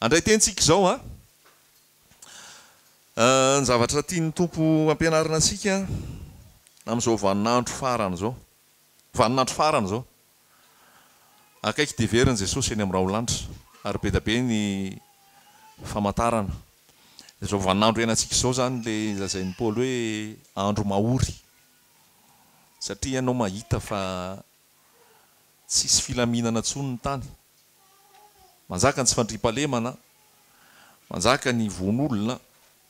Handray teny tsika izao an. Ny zavatra tian'ny Tompo ampianarina antsika amin'izao vaninandro farany izao. Vaninandro farany izao. Akaiky dia very ny Jesosy eny amin'ny raholanitra ary be dia be ny famantarana. Izao vaninandro iainantsika izao izany ilay lazain'i Paoly hoe andro mahory. Satria ianao mahita fa tsisy filaminana intsony ny tany. Manjaka ny tsy fandriampahalemana, manjaka ny vono olona,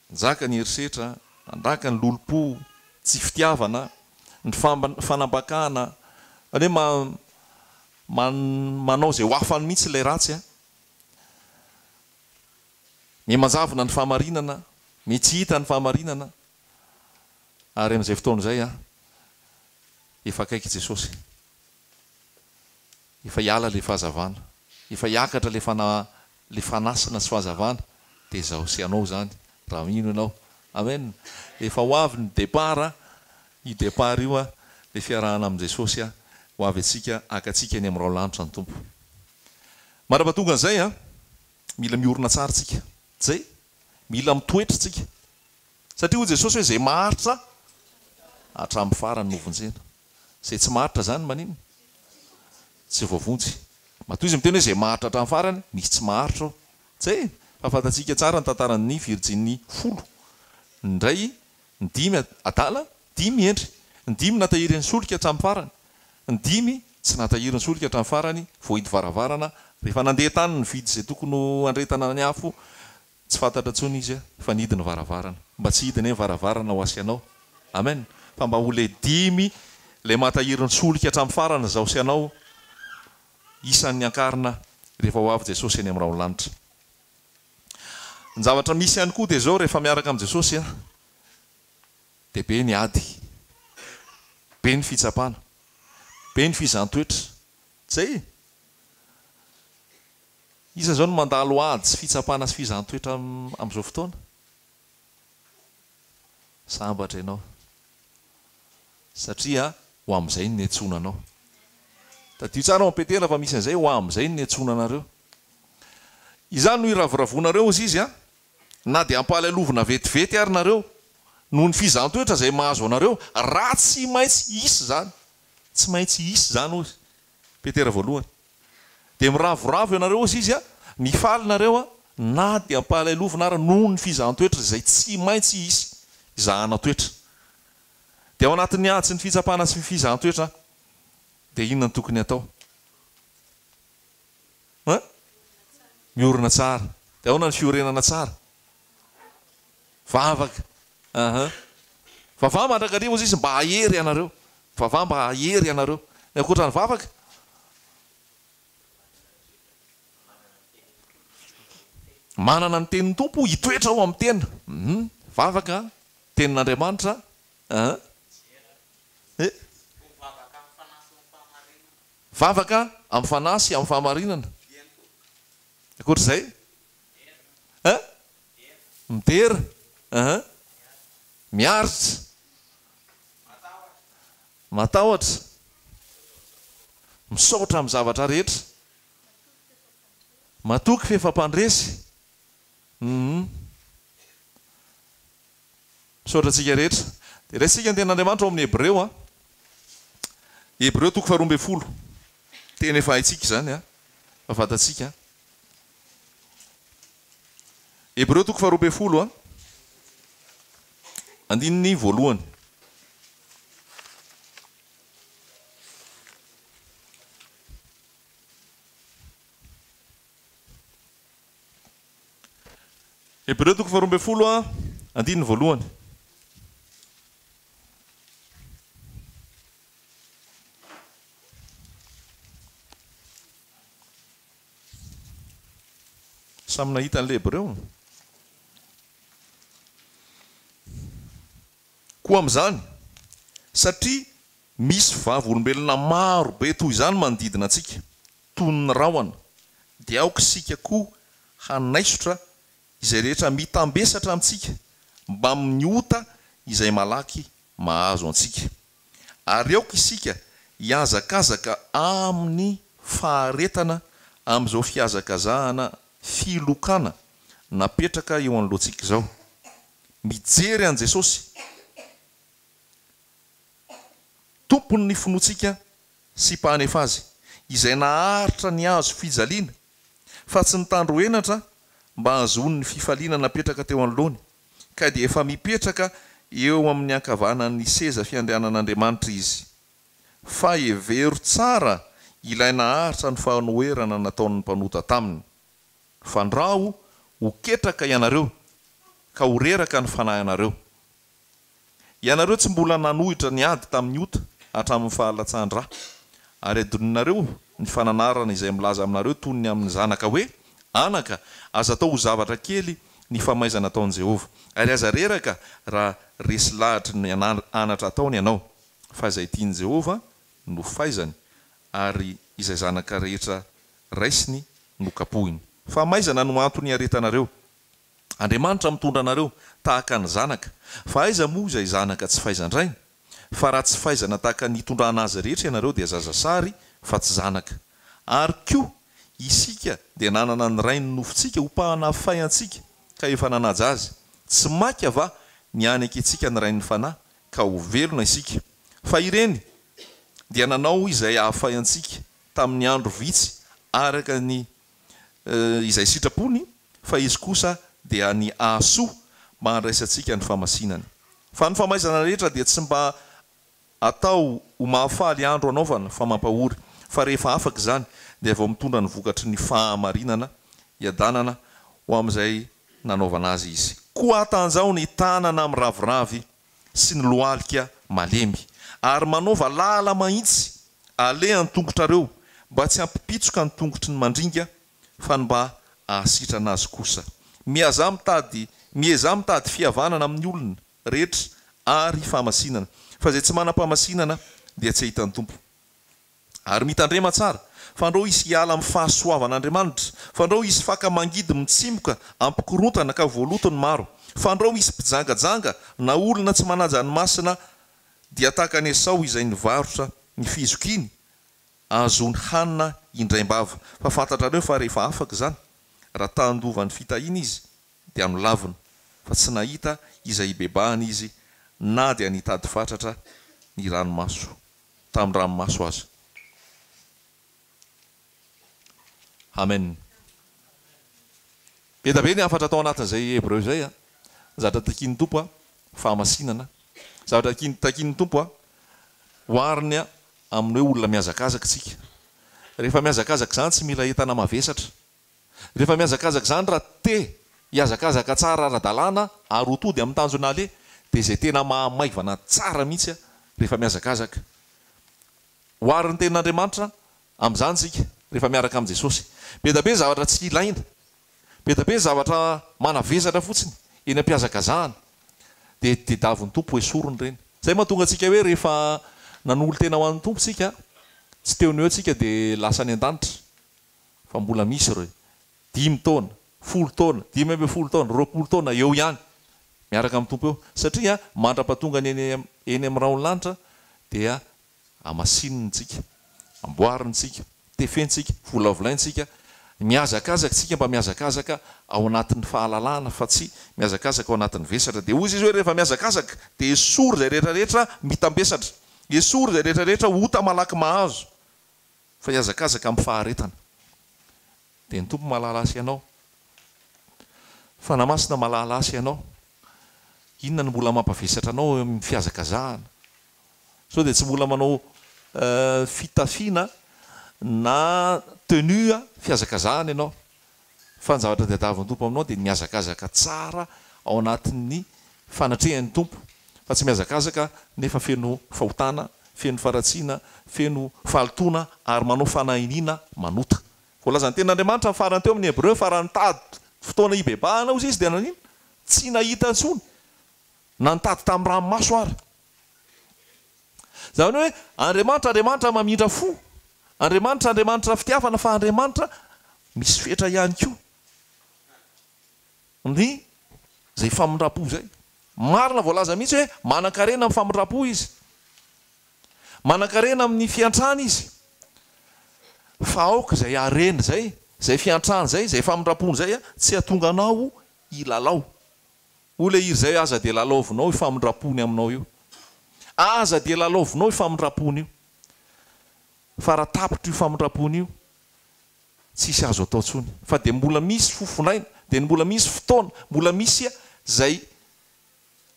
manjaka ny herisetra, manjaka ny lolompo, tsy fitiavana, ny fanambakana, izany hoe manao izay ho afany mihitsy ilay ratsy an! Miha manjavona ny fahamarinana, miha tsy hita ny fahamarinana, ary amin'izay fotoana izay an, efa akaiky Jesosy. Efa hiala ilay fahazavana, efa hiakatra ilay fana ilay fanasina sy fahazavana, dia izaho sy ianao izany, raha mino ianao. Amen! Efa ho avy ny départ, io départ io ilay fiarahana amin'i Jesosy, ho avy antsika haka antsika eny amin'ny rahon-lanitra ny Tompo. Mandra-pahatonga an'izay, mila miorina tsara isika. Izay, mila mitoetra isika. Satria hoy Jesosy hoe izay maharitra hatramin'ny farany no vonjena. Izay tsy maharitra izany maninona? Tsy voavonjy. Matoa izy miteny hoe izay maharitra hatramin'ny farany, misy tsy maharitra ao. Tsy e! Fa fantatsika tsara ny tantaran'ny virjiny folo. Ny iray, ny dimy adala, dimy hendry. Ny dimy natahiry ny solika hatramin'ny farany. Ny dimy tsy natahiry ny solika hatramin'ny farany, voahidy varavarana. Rehefa nandeha tany nividy izay tokony ho handrehetana ny afo, Tsy fantatra intsony izy fa nihidy ny varavarana. Mba tsy hihidy anie ny varavarana ho ahy sy anao. Amen. Fa mba ho le dimy le matahiry ny solika hatramin'ny farany izaho sy anao isan'ny ankarina rehefa ho avy Jesosy eny amin'ny rahon'ny lanitra. Ny zavatra misy ihany koa dia izao rehefa miaraka amin'i Jesosy dia be ny ady, be ny fitsapana, be ny fizahan-toetra. Zay e! Iza izao no mandalo ady sy fitsapana sy fizahan-toetra amin'izao fotoana? Sambatra ianao satria ho amin'izay no niantsoana anao. Tadidio tsara ao Petera fa misy an'izay ho amin'izay no niantsoana anareo. Izany no iravoravoanareo hozy izy an, na dia ampahalalovina vetivety ary nareo noho ny fizahan-toetra izay mahazo anareo, raha tsy maintsy hisy izany. Tsy maintsy hisy izany hozy Petera voalohany. Dia miravoravo ianareo hozy izy a, mifaly nareo a, na dia ampahalalovina ara noho ny fizahan-toetra izay tsy maintsy hisy hizahana toetra. Dia ao anatin'ny ady sy ny fitsapana sy ny fizahan-toetra dia inona no tokony hatao? Hein? Miorina tsara. Dia ahoana ny fiorenana tsara? Vavaka. Aha. Vavaha mandrakariva hozy izy mba hahery ianareo. Vavaha mba hahery ianareo. Ny ankoatra ny vavaka? Manana ny tenin'ny Tompo hitoetra ao amin'ny tena. Hum. Vavaka, tenin'Andriamanitra. Aha. Eh. Vavaka amin'ny fanahy sy amin'ny fahamarinana. Ankoatra izay? Hein? Midera. Hein? Miaritra. Matahotra. Misaotra amin'ny zavatra rehetra. Matoky fa efa mpandresy. Hum. Misaotra antsika rehetra. Dia raisintsika ny tenin'Andriamanitra ao amin'ny Hebreo a. Hebreo toko faharoa ambin'ny folo. Teny efa haintsika izany a. Efa fantatsika. Hebreo toko faharoa ambin'ny folo a. Andininy voalohany. Hebreo toko faharoa ambin'ny folo a, andininy voalohany. Samy nahita an'ilay Hebreo? Koa amin'izany, satria misy vavolombelona maro be toy izany manodidina antsika, toy ny rahona, dia aoka isika koa hanaisotra izay rehetra mitambesatra amintsika mbamin'ny ota izay malaky mahazo antsika. Ary aoka isika hihazakazaka amin'ny faharetana amin'izao fihazakazahana filokana napetraka eo anoloantsika izao. Mijery an'i Jesosy, Tompon'ny finoantsika sy Mpanefa azy, izay naharitra ny hazo fijaliana, fa tsy nitandro henatra mba hahazoany ny fifaliana napetraka teo anoloany, ka dia efa mipetraka eo amin'ny ankavanan'ny seza fiandrianan'Andriamanitra izy. Fa hevero tsara ilay naharitra ny fanoherana nataon'ny mpanota taminy. Fandrao ho ketraka ianareo, ka ho reraka ny fanahinareo. Ianareo tsy mbola nanohitra ny ady tamin'ny ota hatramin'ny fahalatsahan-dra, ary adinonareo ny fananarana izay milaza aminareo toy ny amin'ny zanaka hoe, Anaka, aza atao ho zavatra kely ny famaizana ataon'i Jehovah, ary aza reraka raha resy lahatry ny anatra ataony ianao, fa izay tian'i Jehovah no faizany, ary izay zanaka rehetra raisiny no kapohiny. Famaizana no antony iaretanareo. Andriamanitra mitondra anareo tahaka ny zanaka, fa aiza moa izay zanaka tsy faizan-drainy? Fa raha tsy faizana tahaka ny itondrana azy rehetra ianareo dia zazasary fa tsy zanaka. Ary koa isika dia nanana ny rain'ny nofontsika ho mpanafay antsika ka efa nanaja azy, tsy maika va ny hanekentsika ny Rain'ny fanahy ka ho velona isika? Fa ireny dia nanao izay hahafay antsika tamin'ny andro vitsy araka ny izay sitrapony, fa Izy kosa dia ny hahasoa mba handraisantsika ny famasinany. Fa ny famaizana rehetra dia tsy mba atao ho mahafaly andro anaovana fa mampahory, fa rehefa afaka izany dia vao mitondra ny vokatry ny fahamarinana hiadanana ho amin'izay nanaovana azy izy. Koa atanjaho ny tanana miraviravy sy ny lohalika malemy, ary manaova lala-mahitsy aleha ny tongotrareo, mba tsy hampipitsoka ny tongotry ny mandringa, fa ny mba hahasitrana azy kosa. Miazaha mitady, miezaha mitady fihavanana amin'ny olona rehetra ary fahamasinana, fa izay tsy manam-pahamasinana dia tsy hahita ny Tompo. Ary mitandrema tsara, fandrao hisy hiala amin'ny fahasoavan'Andriamanitra, fandrao hisy faka mangidy mitsimoka hampikorontana ka voaloto ny maro, fandrao hisy mpijangajanga na olona tsy manaja ny masina dia tahaka an'i Esao izay nivarotra ny fizokiany ahazoany hanina indraim-bava, fa fantatrareo fa rehefa afaka izany, raha ta-handova ny fitahiana izy, dia nolavina, fa tsy nahita izay hibebahana izy na dia nitady fatratra ny ranomaso. tamin'ny ranomaso aza. Amen. Be da be ny hafatra tao anatin'izay Hebreo izay a. Zavatra takian'ny Tompo a, fahamasinana. Zavatra takian'ny Tompo a, ohariny amin'ny hoe olona mihazakazaka isika. Rehefa mihazakazaka izany tsy mila entana mavesatra. Rehefa mihazakazaka izany raha te hihazakazaka tsara ara-dalàna ary ho tody amin'ny tanjona aleha dia izay tena mahamaivana tsara mihitsy rehefa mihazakazaka. Oharin'ny tenin'Andriamanitra amin'izany isika rehefa miaraka amin'i Jesosy. Be dia be ny zavatra tsy ilaina, be dia be ny zavatra manavesatra fotsiny eny am-pihazakazahana dia tediavin'ny Tompo hoesorina ireny. Izay mahatonga antsika hoe rehefa nanolo-tena ho an'ny Tompo isika, tsy teo no eo isika dia lasa any an-danitra. fa mbola misy ireo dimy taona, folo taona, 15 taona, 20 taona eo ihany miaraka amin'ny Tompo eo satria mandra-pahatongany eny eny amin'ny rahon'ny lanitra dia hamasininy tsika, amboariny tsika, tefeny tsika, volavolainy tsika, mihazakazaka tsika mba mihazakazaka ao anatin'ny fahalalana fa tsy mihazakazaka ao anatin'ny vesatra. Dia hoy izy hoe rehefa mihazakazaka dia esory izay rehetra rehetra mitambesatra, esory izay rehetra rehetra ota malaky mahazo. Fa hihazakazaka amin'ny faharetana. Dia ny Tompo mahalala ahy sy ianao. Fanahy Masina mahalala ahy sy ianao. Inona no mbola mampavesatra anao eo amin'ny fihazakazahana? Sao dia tsy mbola manao fitafiana na tenue fihazakazahana ianao? Fa ny zavatra tadiavin'ny Tompo aminao dia ny mihazakazaka tsara ao anatin'ny fanatrehan'ny Tompo, fa tsy mihazakazaka nefa feno fahotana, feno faharatsiana, feno fahalotoana ary manao fanahiniana manota. Voalazan'ny Tenin'Andriamanitra ny farany teo amin'ny Hebreo fa raha nitady fotoana hibebahana hozy izy dia naninona? Tsy nahita intsony, na nitady tamin'ny ranomaso ary. Izany hoe Andriamanitra Andriamanitra mamindra fo, Andriamanitra Andriamanitra fitiavana fa Andriamanitra misy fetra ihany koa ny izay famindram-po izay. Marina voalaza mihitsy hoe manan-karena amin'ny famindram-po Izy. Manan-karena amin'ny fiantrana Izy. Fa aoka izay harena izay. Izay fiantrana izay, izay famindram-pony izay tsy hahatonga anao hilalao. Hoy ilay hira izay, Aza dia lalaovinao io famindram-pony aminao io. Aza dia lalaovinao io famindram-pony io. Fa raha tapitra io famindram-pony io, tsisy azo atao intsony. Fa dia mbola misy fofon'aina, dia mbola misy fotoana, mbola misy izay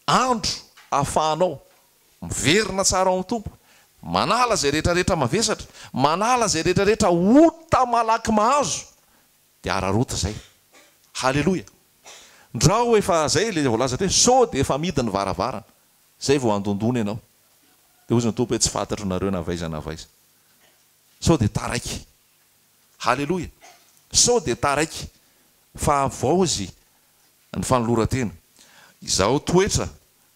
andro ahafahanao miverina tsara ao amin'ny Tompo, manala izay rehetra rehetra mavesatra, manala izay rehetra rehetra ota malaky mahazo, dia araraoty izay. Haleloia! Ndrao efa izay ilay voalaza teo, sao dia efa amidy ny varavarana, izay vao handondona ianao. Dia hozy ny Tompo hoe tsy fantatro nareo na avy aiza na avy aiza. Sao dia taraiky. Haleloia! Sao dia taraiky fa havaozy ny fanoloran-tena. Izaho toetra,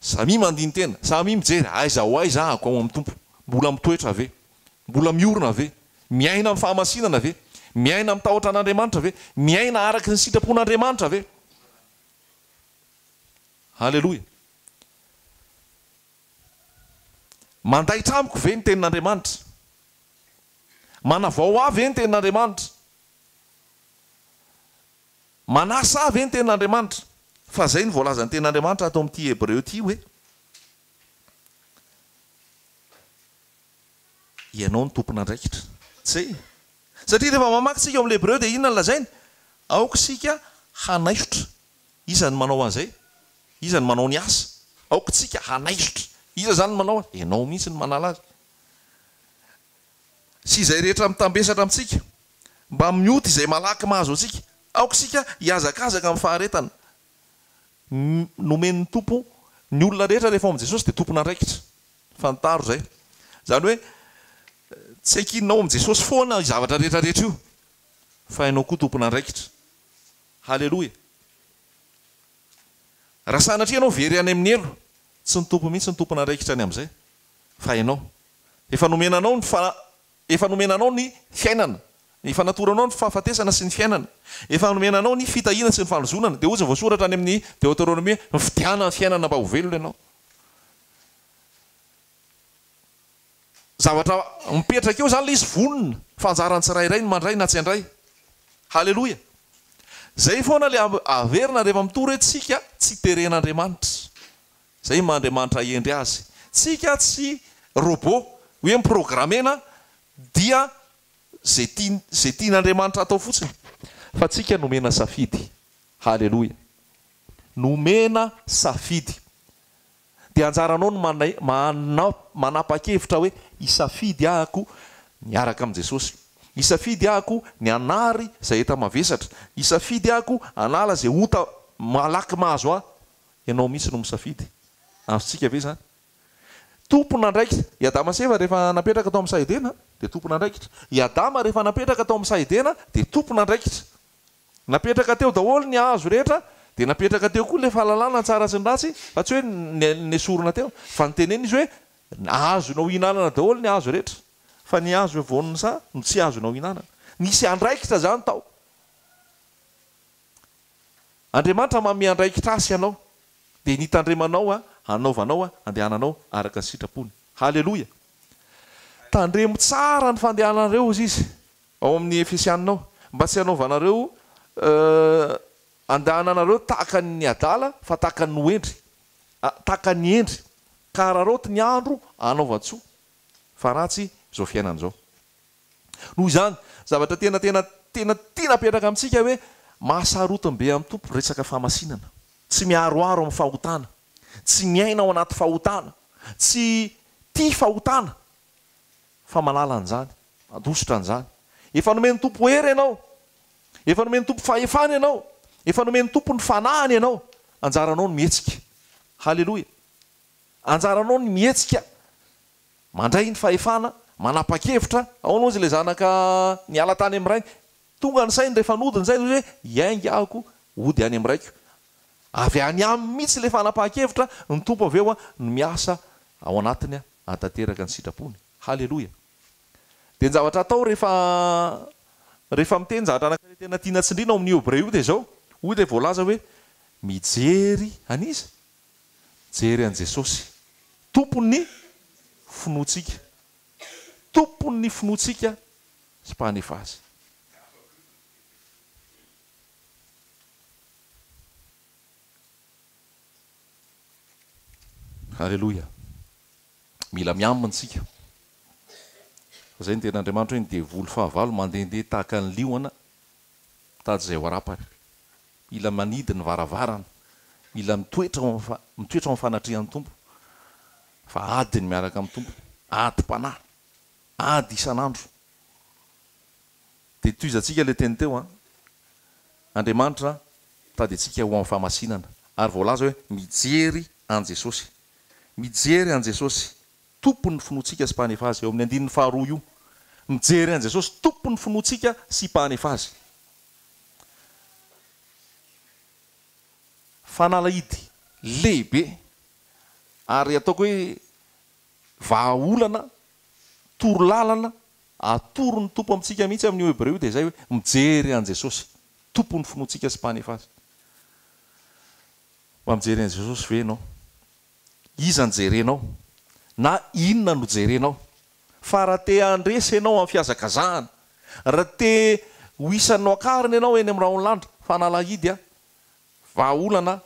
samia mandini-tena, samia mijery aiza ho aiza ahako ao amin'ny Tompo. Mbola mitoetra ve? Mbola miorina ve? Miaina amin'ny fahamasinana ve? Miaina amin'ny tahotra an'Andriamanitra ve? Miaina araka ny sitrapon'Andriamanitra ve? Haleloia! Mandaitra amiko ve ny Tenin'Andriamanitra? Manavao ahy ve ny Tenin'Andriamanitra? Manasa ahy ve ny Tenin'Andriamanitra? Fa izay no voalazan'ny Tenin'Andriamanitra ato amin'ity Hebreo ity hoe, Ianao no tompon'andraikitra. Tsy. Satria rehefa mamaky isika ao amin'ny Hebreo dia inona no lazainy? Aoka isika hanaisotra. Iza no manao an'izay? Iza no manao ny asa? Aoka isika hanaisotra. Iza izany no manao azy? Ianao mihitsy no manala azy. Sy izay rehetra mitambesatra amintsika, mba mioty izay malaky mahazo antsika. Aoka isika hihazakazaka amin'ny faharetana. Nomen'ny Tompo ny olona rehetra rehefa ao amin'i Jesosy dia tompon'andraikitra. Fantaro izay. Izany hoe tsy ankininao amin'i Jesosy foana io zavatra rehetra rehetra io, fa ianao koa tompon'andraikitra. Haleloia. Raha sanatria ianao very any amin'ny helo, tsy ny Tompo mihitsy no tompon'andraikitra ny amin'izay, fa ianao. Efa nomena anao ny fa efa nomena anao ny fiainana. Efa natoro anao ny fahafatesana sy ny fiainana. Efa nomena anao ny fitahiana sy ny fanozonana. Dia hoy izay voasoratra any amin'ny Deoteronomia, Mifidiana ny fiainana mba ho velona ianao. Zavatra mipetraka eo izany ilay izy vonona fa anjaran'ny tsirairay ny mandray na tsy handray. Haleloia. Izay foana ilay averina rehefa mitory hoe tsika tsy teren'Andriamanitra. Izay maha Andriamanitra hendry azy. Tsika tsy robot hoe mi-programmena dia izay tian izay tian'Andriamanitra atao fotsiny. Fa tsika nomena safidy. Haleloia. Nomena safidy. Dia anjaranao ny manay manapa-kevitra hoe hisafidy ahako ny hiaraka amin'i Jesosy. Hisafidy ahako ny hanary izay enta-mavesatra. Hisafidy ahako hanala izay ota malaky mahazo ahy. Ianao mihitsy no misafidy. Azontsika ve izany? Tompon'andraikitra. I Adama sy Eva rehefa napetraka tao amin'ny saha Edena dia tompon'andraikitra. I Adama rehefa napetraka tao amin'ny saha Edena dia tompon'andraikitra. Napetraka teo daholo ny hazo rehetra dia napetraka teo koa ilay fahalalana ny tsara sy ny ratsy fa tsy hoe nesorina teo fa nitenenina izy hoe azonao hihinanana daholo ny hazo rehetra fa ny hazo voan'ny saha no tsy azonao hihinanana. Nisy andraikitra izany tao. Andriamanitra manome andraikitra ahy sy anao dia ny hitandremanao hanaovanao handehananao araka ny sitrapony. Haleloia! Tandremo tsara ny fandehananareo hozy izy. Ao amin'ny Efesiana ao, mba tsy hanaovanareo andehananareo tahaka ny adala fa tahaka ny hendry, tahaka ny hendry, ka araraoty ny andro hanaovan-tsoa, fa ratsy izao fiainana izao. Noho izany, zavatra tena tena tena tiana apetraka amintsika hoe mahasarotiny be amin'ny Tompo resaka fahamasinana, tsy miharoharo amin'ny fahotana, tsy miaina ao anaty fahotana, tsy tia fahotana, fa manala an'izany, mandositra an'izany. Efa nomen'ny Tompo hery ianao, efa nomen'ny Tompo fahefana ianao, efa nomen'ny Tompo ny Fanahiny ianao, anjaranao ny mihetsika. Haleloia! Anjaranao ny mihetsika, mandray ny fahefana, manapa-kevitra. Ahoana hozy ilay zanaka niala tany amin'ny rainy? Tonga ny sainy rehefa nody ny sainy, hoy izy hoe, hiainga aho hody any amin'ny raiko. Avy any aminy mihitsy ilay fanapahan-kevitra, ny Tompo avy eo no miasa ao anatiny hahatanteraka ny sitrapony. Haleloia! Dia ny zavatra atao rehefa rehefa miteny zavatra anankiray tena tiana tsindriana ao amin'io Hebreo io dia izao, hoy ilay voalaza hoe, mijery an'iza? Mijery an'i Jesosy, Tompon'ny finoantsika. Tompon'ny finoantsika sy Mpanefa azy. Aleloia. Mila miamina isika. Fa izay no tenin'Andriamanitra hoe ny devoly fahavalo mandehandeha tahaka ny liona mitady izay ho arapany. Mila manidy ny varavarana. Mila mitoetra ao amin'ny mitoetra ao amin'ny fanatrehan'ny Tompo. Fa ady ny miaraka amin'ny Tompo. Adim-panahy. Ady isan'andro. Dia tohizantsika ilay teny teo an. Andriamanitra mitady antsika ho amin'ny fahamasinana. Ary voalaza hoe mijery an'i Jesosy. Mijery an'i Jesosy, Tompon'ny finoantsika sy Mpanefa azy. Eo amin'ny andininy faharoa io. Mijery an'i Jesosy, Tompon'ny finoantsika sy Mpanefa azy. Fanalahidy lehibe ary ataoko hoe vahaolana, torolalana atoron'ny Tompo amintsika mihitsy amin'io Hebreo io dia izay hoe mijery an'i Jesosy, Tompon'ny finoantsika sy Mpanefa azy. Mba mijery an'i Jesosy ve ianao? Iza no jerenao? Na inona no jerenao? Fa raha te handresy ianao amin'ny fihazakazahana, raha te ho isan'ny noakarina ianao eny amin'ny rahon'ny lanitra, fanalahidy, vahaolana,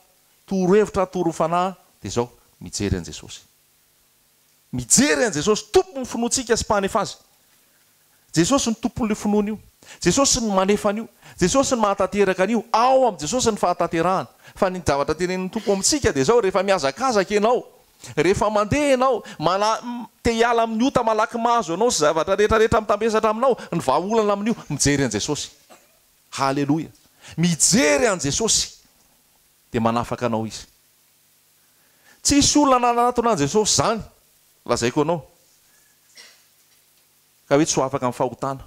torohevitra, toro-fanahy, dia izao, mijery an'i Jesosy. Mijery an'i Jesosy, Tompon'ny finoantsika sy Mpanefa azy. Jesosy no Tompon'ilay finoana io. Jesosy no manefa an'io. Jesosy no mahatanteraka an'io. Ao amin'i Jesosy ny fahatanterahana. Fa ny zavatra tenenin'ny Tompo amintsika dia izao, rehefa mihazakazaka ianao, rehefa mandeha ianao, mala, te hiala amin'ny ota malaky mahazo anao sy zavatra rehetra rehetra mitambesatra aminao, ny vahaolana amin'io, mijery an'i Jesosy. Haleloia. Mijery an'i Jesosy dia manafaka anao Izy. Tsisy olona nanatona an'i Jesosy izany, lazaiko anao, ka hoe tsy ho afaka amin'ny fahotana,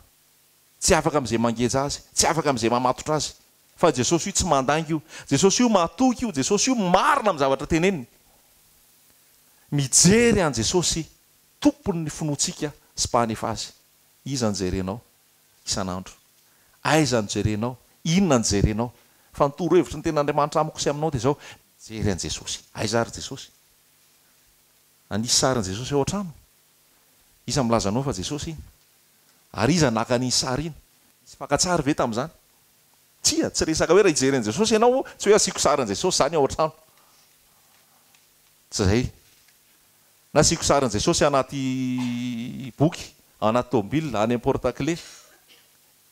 tsy afaka amin'izay mangeja azy, tsy afaka amin'izay mamatotra azy. Fa Jesosy io tsy mandainga io, Jesosy io matoky io, Jesosy io marina amin'ny zavatra teneniny. Mijery an'i Jesosy Tompon'ny finoantsika sy Mpanefa azy. Iza no jerenao? isan'andro. Aiza no jerenao? Inona no jerenao? Fa ny torohevitry ny Tenin'Andriamanitra amiko sy aminao dia izao, mijery an'i Jesosy. Aiza ary Jesosy? Hanisy sarin'i Jesosy ao an-trano? Iza milaza anao fa Jesosy iny? Ary iza naka an'iny sary iny? Nisy fakan-tsary ve tamin'izany? Tsia, tsy resaka hoe raha hijery an'i Jesosy ianao, tsy hoe asiako sarin'i Jesosy izany ao an-trano. Tsy izay. Nasiako sarin'i Jesosy anaty boky, anaty tômôbila, any amin'ny porte clé.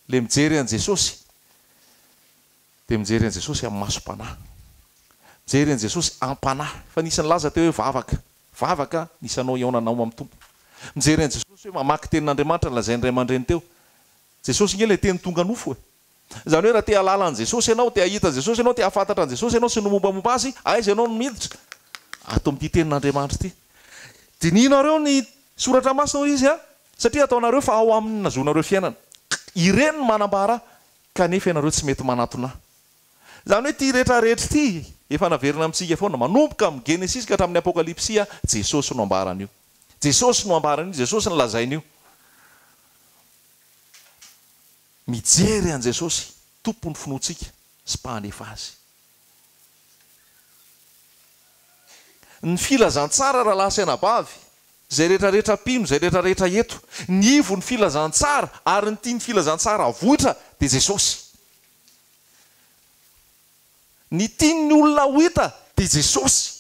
Le mijery an'i Jesosy dia mijery an'i Jesosy amin'ny masom-panahy. Mijery an'i Jesosy am-panahy. Efa nisy nilaza teo hoe vavaka. Vavaka ny isanao hihaonanao amin'ny Tompo. Mijery an'i Jesosy hoe mamaky tenin'Andriamanitra nolazain'ny ray aman-dreny teo. Jesosy nge ilay teny tonga nofo e. Izany hoe raha te hahalala an'i Jesosy ianao, te hahita an'i Jesosy ianao, te hahafantatra an'i Jesosy ianao sy ny mombamomba Azy, aiza ianao no miditra? Ato amin'ity tenin'Andriamanitra ity. Dinihinareo ny Soratra Masina hoy Izy an, satria ataonareo fa ao aminy no nahazoanareo fiainana. Ireny no manambara Ahy, kanefa ianareo tsy mety manatona Ahy. Izany hoe ity rehetra rehetra ity, efa naverina amintsika foana, manomboka amin'ny Genesisy ka hatramin'ny Apokalypsy, Jesosy no ambaran'io. Jesosy no ambaran'io, Jesosy no lazain'io. Mijery an'i Jesosy, Tompon'ny finoantsika sy Mpanefa azy. Ny filazantsara rahalahy sy anabavy, izay rehetra rehetra mpino, izay rehetra rehetra eto, ny ivon'ny filazantsara ary ny tian'ny filazantsara avoitra dia Jesosy. Ny tian'ny olona ho hita dia Jesosy.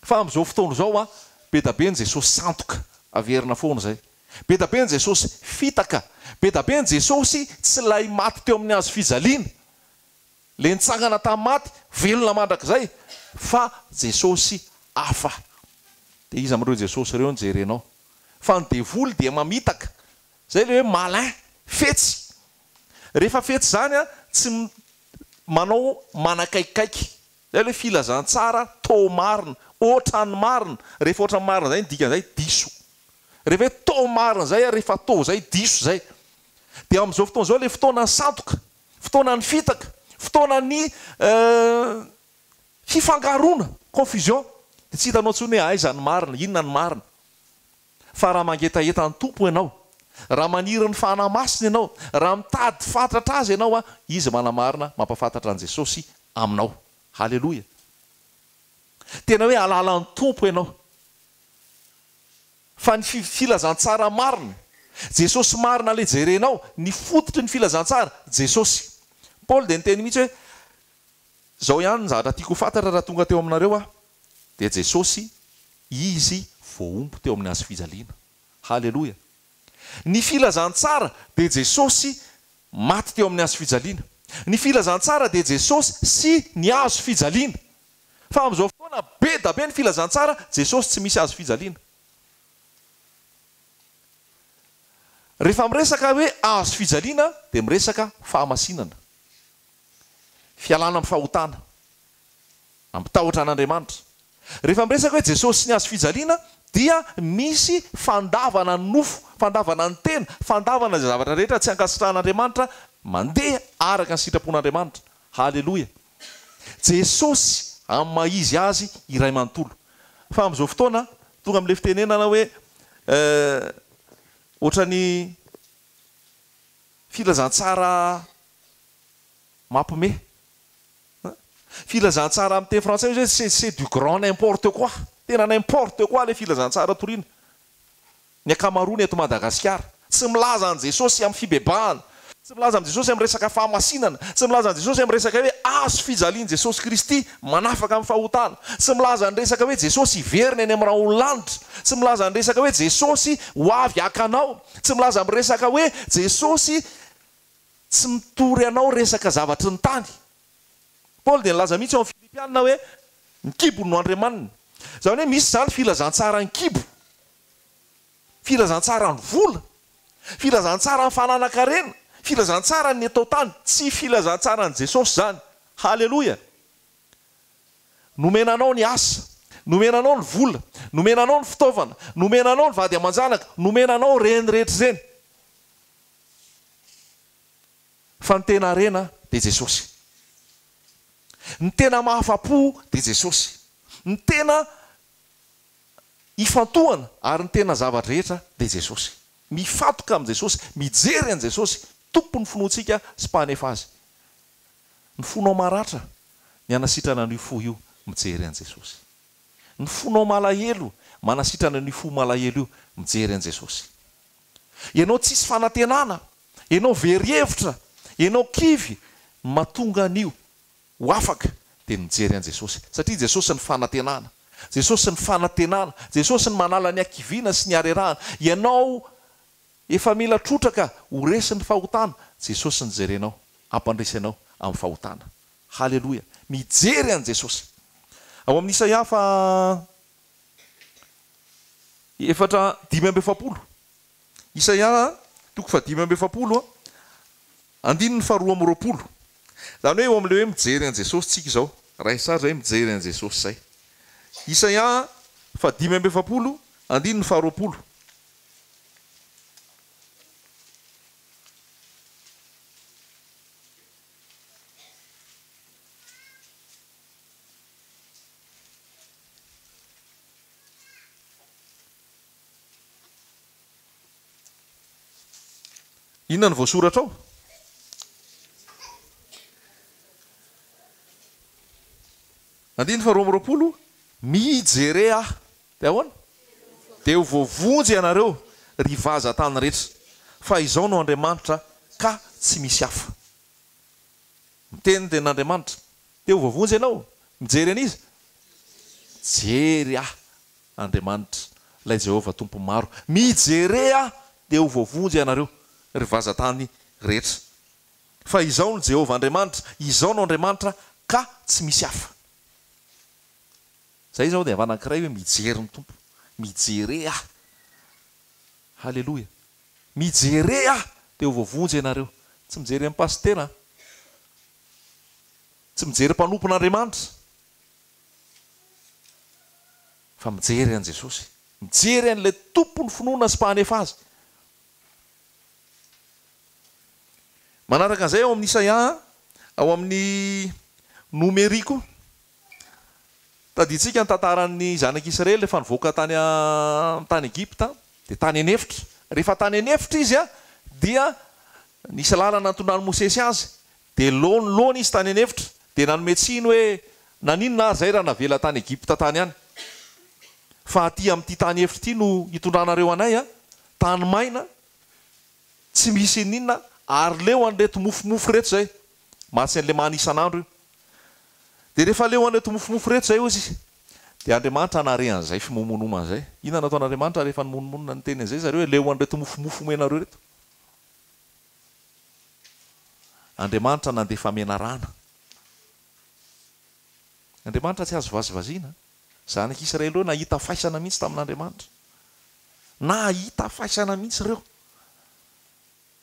Fa amin'izao fotoana izao an, be da be ny Jesosy sandoka, averina foana izay. Be da be ny Jesosy fitaka, be da be ny Jesosy tsy ilay maty teo amin'ny hazo fijaliana, ilay nitsangana tamin'ny maty, velona mandrakizay, fa Jesosy hafa. Dia iza amin'ireo Jesosy ireo no jerenao? Fa ny devoly dia mamitaka, izay ilay hoe malin, fetsy. Rehefa fetsy izany an, tsy manao manakaikikaiky. Zay le filazantsara tô marina, ohatran'ny marina, rehefa ohatran'ny marina zay ny dikan'izay diso. Rehefa hoe tô marina zay ary rehefa tô zay diso zay. Dia amin'izao fotoana izao le fotoanan'ny sandoka, fotoanan'ny fitaka, fotoanan'ny fifangaroana, confusion, dia tsy hitanao intsony hoe aiza ny marina, inona ny marina. Fa raha mangetaheta ny Tompo ianao, raha maniry ny Fanahy Masina ianao, raha mitady fatratra Azy ianao, Izy manamarina, mampahafantatra an'i Jesosy aminao. Haleloia! Tena hoe hahalala ny Tompo ianao. Fa ny filazantsara marina, Jesosy marina ilay jerenao, ny fototry ny filazantsara, Jesosy. Paoly dia niteny mihitsy hoe, Izao ihany ny zavatra tiako ho fantatra raha tonga teo aminareo aho, dia Jesosy. Izy voahombo teo amin'ny hazo fijaliana. Haleloia! Ny filazantsara dia Jesosy maty teo amin'ny hazo fijaliana. Ny filazantsara dia Jesosy sy ny hazo fijaliana. Fa amin'izao fotoana be da be ny filazantsara, Jesosy tsy misy hazo fijaliana. Rehefa miresaka hoe hazo fijaliana dia miresaka fahamasinana. Fialana amin'ny fahotana. Ampitahotra an'Andriamanitra. Rehefa miresaka hoe Jesosy sy ny hazo fijaliana dia misy fandavana ny nofo, fandavana ny tena, fandavana izay zavatra rehetra tsy ankasitrahan'Andriamanitra, mandeha araka ny sitrapon'Andriamanitra. Haleloia! Jesosy amin'ny maha izy azy iray manontolo. Fa amin'izao fotoana, tonga amin'ilay fitenenana hoe ohatran'ny filazantsara mampime. Filazantsara amin'ny teny frantsay hoe c'est c'est du grand n'importe quoi. Tena n'importe quoi ilay filazantsara toriana. Ny ankamaroany eto Madagasikara. Tsy milaza an'i Jesosy amin'ny fibebahana. Tsy milaza amin'i Jesosy amin'ny resaka fahamasinana. Tsy milaza an'i Jesosy amin'ny resaka hoe hazo fijalian'i Jesosy Kristy manafaka amin'ny fahotana. Tsy milaza ny resaka hoe Jesosy hiverina eny amin'ny rahon'ny lanitra. Tsy milaza ny resaka hoe Jesosy ho avy haka anao. Tsy milaza amin'ny resaka hoe Jesosy Tsy mitory anao resaka zavatry ny tany. Paoly dia nilaza mihitsy ao amin'ny Filipiana hoe ny kibony no andriamaniny. Izany hoe misy izany filazantsaran'ny kibo, filazantsaran'ny vola, filazantsaran'ny fananan-karena, filazantsaran'ny eto an-tany. Tsy filazantsaran'i Jesosy izany. Haleloia! Nomena anao ny asa, nomena anao ny vola, nomena anao ny fitaovana, nomena anao ny vady aman-janaka, nomena anao ireny rehetra ireny. Fa ny tena harena dia Jesosy. Ny tena mahafa-po dia Jesosy. Ny tena ifantohana ary ny tena zava-drehetra dia Jesosy. Mifantoka amin'i Jesosy, mijery an'i Jesosy, Tompon'ny finoantsika sy Mpanefa azy. Ny fonao maratra, ny hanasitrana an'io fo io, mijery an'i Jesosy. Ny fonao malahelo, manasitrana an'io fo malahelo io, mijery an'i Jesosy. Ianao tsisy fanantenana, ianao very hevitra, ianao kivy, ny mahatonga an'io ho afaka dia ny mijery an'i Jesosy. Satria Jesosy ny fanantenana. Jesosy ny fanantenana. Jesosy ny manala ny hakiviana sy ny harerahana. Ianao efa mila trotraka ho resin'ny fahotana, Jesosy ny jerenao, hampandresy anao amin'ny fahotana. Haleloia. Mijery an'i Jesosy. Ao amin'ny Isaia faha Efatra 45. Isaia toko fahadimy amby efapolo, andininy faharoa amby roapolo. Izany hoe eo amin'ilay hoe mijery an'i Jesosy tsika izao. Raiso sary izay hoe mijery an'i Jesosy izay. Isaia fahadimy amby efapolo, andininy faharoapolo. Inona no voasoratra ao? Andininy faharoa amby roapolo, Mijere ahy. Dia ahoana? Dia ho voavonjy ianareo, ry vazan-tany rehetra, fa izao no Andriamanitra ka tsy misy hafa. Miteny ny tenin'Andriamanitra. Te ho voavonjy ianao? Mijery an'iza? Mijery ahy Andriamanitra, ilay Jehovah Tompon'ny maro. Mijere ahy, dia ho voavonjy ianareo, ry vazan-tany rehetra. Fa izao no Jehovah Andriamanitra, izao no Andriamanitra, ka tsy misy hafa. Izay izao dia avy anankiray hoe mijery ny Tompo. Mijere ahy. Haleloia. Mijere ahy, dia ho voavonjy ianareo. Tsy mijery an'i Pasitera an. Tsy mijery mpanompon'Andriamanitra. Fa mijery an'i Jesosy. Mijery an'ilay Tompon'ny finoana sy Mpahanefa azy. Manaraka an'izay ao amin'ny Isaia, ao amin'ny Nomery koa. Tadidintsika ny tantaran'ny zanak'Israely rehefa nivoaka tany tany Egypta, dia tany an'efitra. Rehefa tany an'efitra izy dia nisy lalana nitondran'i Mosesy azy, dia lônilôny izy tany an'efitra, dia nanome tsiny hoe, Naninona aho izay raha navela tany Egypta tany ihany? Fa aty amin'ity tany efitra ity no hitondranareo anay, tany maina, tsy misy ininona, ary leo an'ireto mofomofo ireto izay. Mantsy an'ilay mana isan'andro io. Dia rehefa leo an'ireto mofomofo ireto izay hozy izy, Dia Andriamanitra nahare an'izay fimomonomana izay. Inona no nataon'Andriamanitra rehefa nimonomonona niteny an'izay zareo hoe leo an'ireto mofomofo omenareo ireto? Andriamanitra nandefa menarana. Andriamanitra tsy azo vazivaziana. Zanak'Israely ireo nahita faisana mihitsy tamin'Andriamanitra. Nahita faisana mihitsy ireo.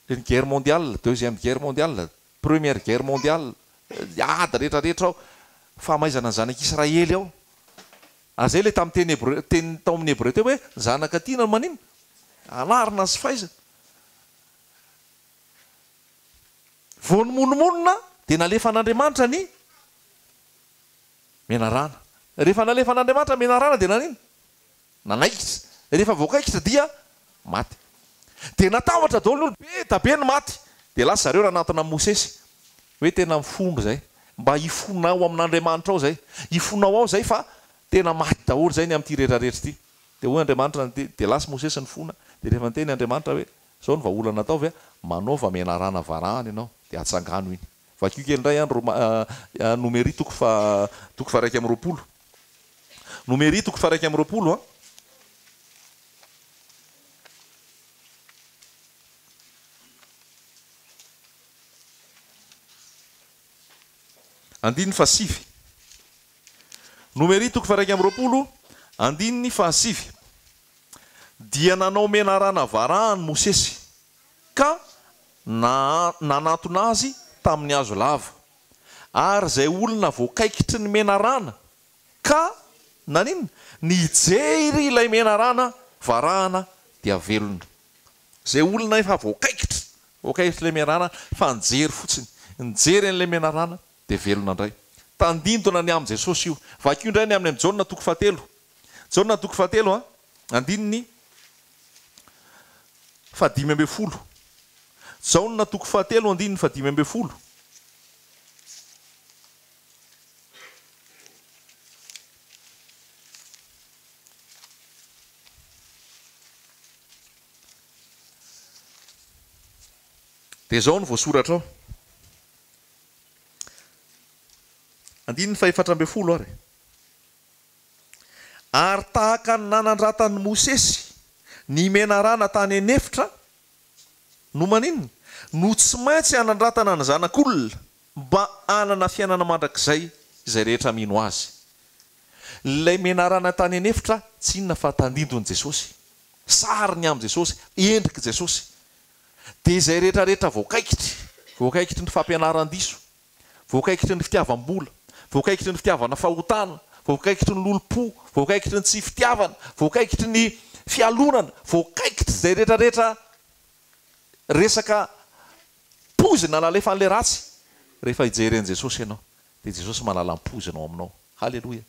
Ny guerre mondiale, deuxième guerre mondiale, première guerre mondiale, ady rehetra rehetra ao, famaizana ny zanak'Israely ao. Ary izay ilay tamin'ny teny hebreo, teny tao amin'ny hebreo teo hoe, ny zanaka tiana no maninona? Anarina sy faizina. Vao nimonomonona dia nalefan'Andriamanitra ny menarana. Rehefa nalefan'Andriamanitra ny menarana dia naninona? Nanaikitra. Rehefa voakaikitra dia maty. Dia natahotra daholo ny olona, be da be ny maty. Dia lasa zareo nanantona an'i Mosesy, hoe tena mifona izay, mba hifonao amin'Andriamanitrao izay, hifonao ao izay fa tena maty daholo izay ny amin'ity rehetra rehetra ity. Dia hoy Andriamanitra, dia lasa Mosesy nifona, dia rehefa niteny Andriamanitra hoe, izao no vahaolana ataovy a, manaova menarana varahana ianao, dia atsangano iny. Vakio kely indray an Roma, Nomery toko faha, toko faha 21. Nomery toko faha 21 an. Andininy fahasivy. Nomery toko faha 21, andininy fahasivy. Dia nanao menarana varahany Mosesy, ka nanantona azy tamin'ny hazo lava. Ary izay olona voakaikitry ny menarana ka, naninona? Nijery ilay menarana varahana dia velona. Izay olona efa voakaikitra, voakaikitry ilay menarana fa nijery fotsiny, nijery an'ilay menarana dia velona indray. Tandindona ny amin'i Jesosy io. Vakio indray ny amin'ny Jaona toko fahatelo. Jaona toko fahatelo a, andininy fahadimy ambin'ny folo. Jaona toko fahatelo andininy fahadimy ambin'ny folo. Dia izao no voasoratra ao. Andininy fahefatra ambin'ny folo ary. Ary tahaka ny nanandratan'i Mosesy ny menarana tany an'efitra, no maninona? No tsy maintsy hanandratana ny Zanak'olona mba hanana fiainana mandrakizay izay rehetra mino Azy. Ilay menarana tany an'efitra tsy inona fa tandindon'i Jesosy. Sary ny amin'i Jesosy, endrik'i Jesosy. Dia izay rehetra rehetra voakaikitry, voakaikitry ny fampianaran-diso, voakaikitry ny fitiavam-bola, voakaikitry ny fitiavana fahotana, voakaikitry ny lolompo, voakaikitry ny tsy fitiavana, voakaikitry ny fialonana, voakaikitry izay rehetra rehetra resaka poizina nalefan'ilay ratsy, rehefa hijery an'i Jesosy ianao, dia Jesosy manala ny poizina ao aminao. Haleloia.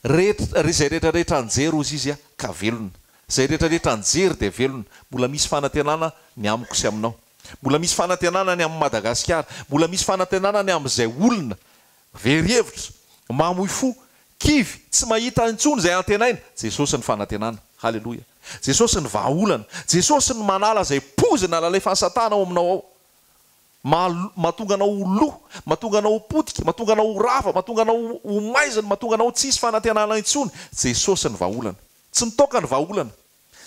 Rehetra, izay rehetra rehetra nijery hozy izy ka velona. Izay rehetra rehetra nijery dia velona. Mbola misy fanantenana ny amiko sy aminao. Mbola misy fanantenana ny amin'i Madagasikara. Mbola misy fanantenana ny amin'izay olona very hevitra, mamoy fo, kivy, tsy mahita intsony izay antenaina. Jesosy ny fanantenana. Haleloia. Jesosy ny vahaolana. Jesosy ny manala izay poizina nalefan'i Satana ao aminao ao. Mahatonga anao ho lo, mahatonga anao ho potika, mahatonga anao ho rava, mahatonga anao ho maizina, mahatonga anao ho tsisy fanantenana intsony. Jesosy ny vahaolana. Tsy ny toaka ny vahaolana.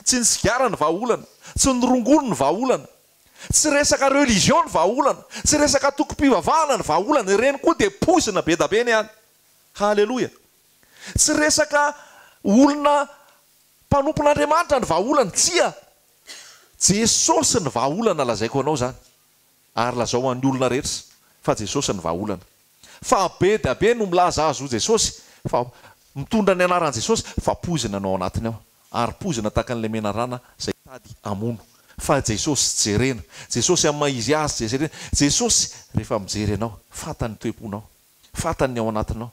Tsy ny sigara ny vahaolana. Tsy ny rongony ny vahaolana. Tsy resaka religion ny vahaolana. Tsy resaka antokom-pivavahana ny vahaolana. Ireny koa dia poizina be da be ny any. Haleloia. Tsy resaka olona mpanompon'Andriamanitra ny vahaolana. Tsia. Jesosy ny vahaolana lazaiko anao izany ary lazao ho an'ny olona rehetra fa Jesosy ny vahaolana. Fa be dia be no milaza azy ho Jesosy fa mitondra ny anaran'i Jesosy fa poizina no ao anatiny ao ary poizina tahaka an'ilay menarana izay hitady hamono. Fa Jesosy jerena. Jesosy amin'ny maha izy azy jerena. Jesosy rehefa mijery anao fantany ny toe-ponao. Fantany ny ao anatinao.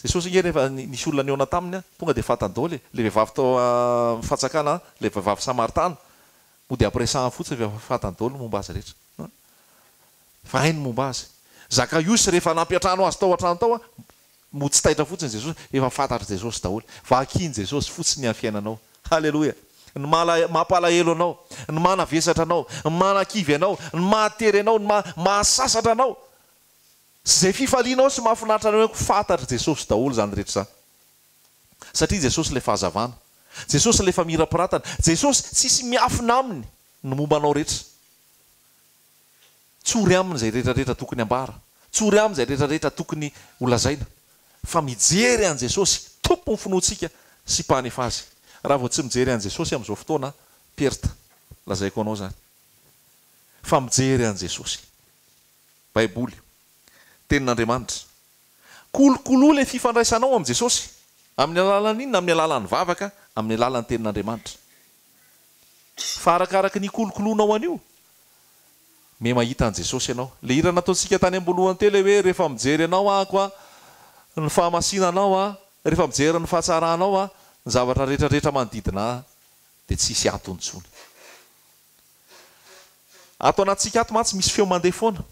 Jesosy ange rehefa nisy olona nihaona taminy tonga dia fantany daholo e. Ilay vehivavy tao amin'ny fantsakana, ilay vehivavy samaritana, mody ampiresahany fotsiny fa efa fantany daholo ny momba azy rehetra. Efa hainy ny momba azy. Zakaiosy rehefa nampiantrano azy tao an-trano tao, mody tsy taitra fotsiny Jesosy, efa fantatr'i Jesosy daholo. Vakian'i Jesosy fotsiny ny amin'ny fiainanao. Haleloia. Ny mampalahelo anao, ny manavesatra anao, ny manakivy anao, ny mahatery anao, ny mahasasatra anao. Sy izay fifalianao sy mahafinaritra anao eo fantatr'i Jesosy daholo izany rehetra izany. Satria Jesosy ilay fahazavana. Jesosy ilay famirapiratana. Jesosy tsisy miafina aminy ny momba anao rehetra. Tsory aminy izay rehetra rehetra tokony ambara. Tsory aminy izay rehetra rehetra tokony ho lazaina. Fa mijery an'i Jesosy, Tompon'ny finoantsika sy Mpanefa azy. Raha vao tsy mijery an'i Jesosy amin'izao fotoana, perte. Lazaiko anao izany. Fa mijery an'i Jesosy. Baiboly. Tenin'Andriamanitra. Kolokoloa ilay fifandraisanao amin'i Jesosy. Amin'ny alalan'ny inona? Amin'ny alalan'ny vavaka, amin'ny alalan'ny Tenin'Andriamanitra. Fa arakaraka ny ikolokoloanao an'io, miha mahita an'i Jesosy ianao. Ilay hira nataontsika tany am-boalohany teo ilay hoe rehefa mijery anao aho a, ny fahamasinanao a, rehefa mijery ny fahatsaranao a, ny zavatra rehetra rehetra manodidina ahy dia tsy hisy antony intsony. Ato anatintsika ato mantsy misy feo mandeha foana.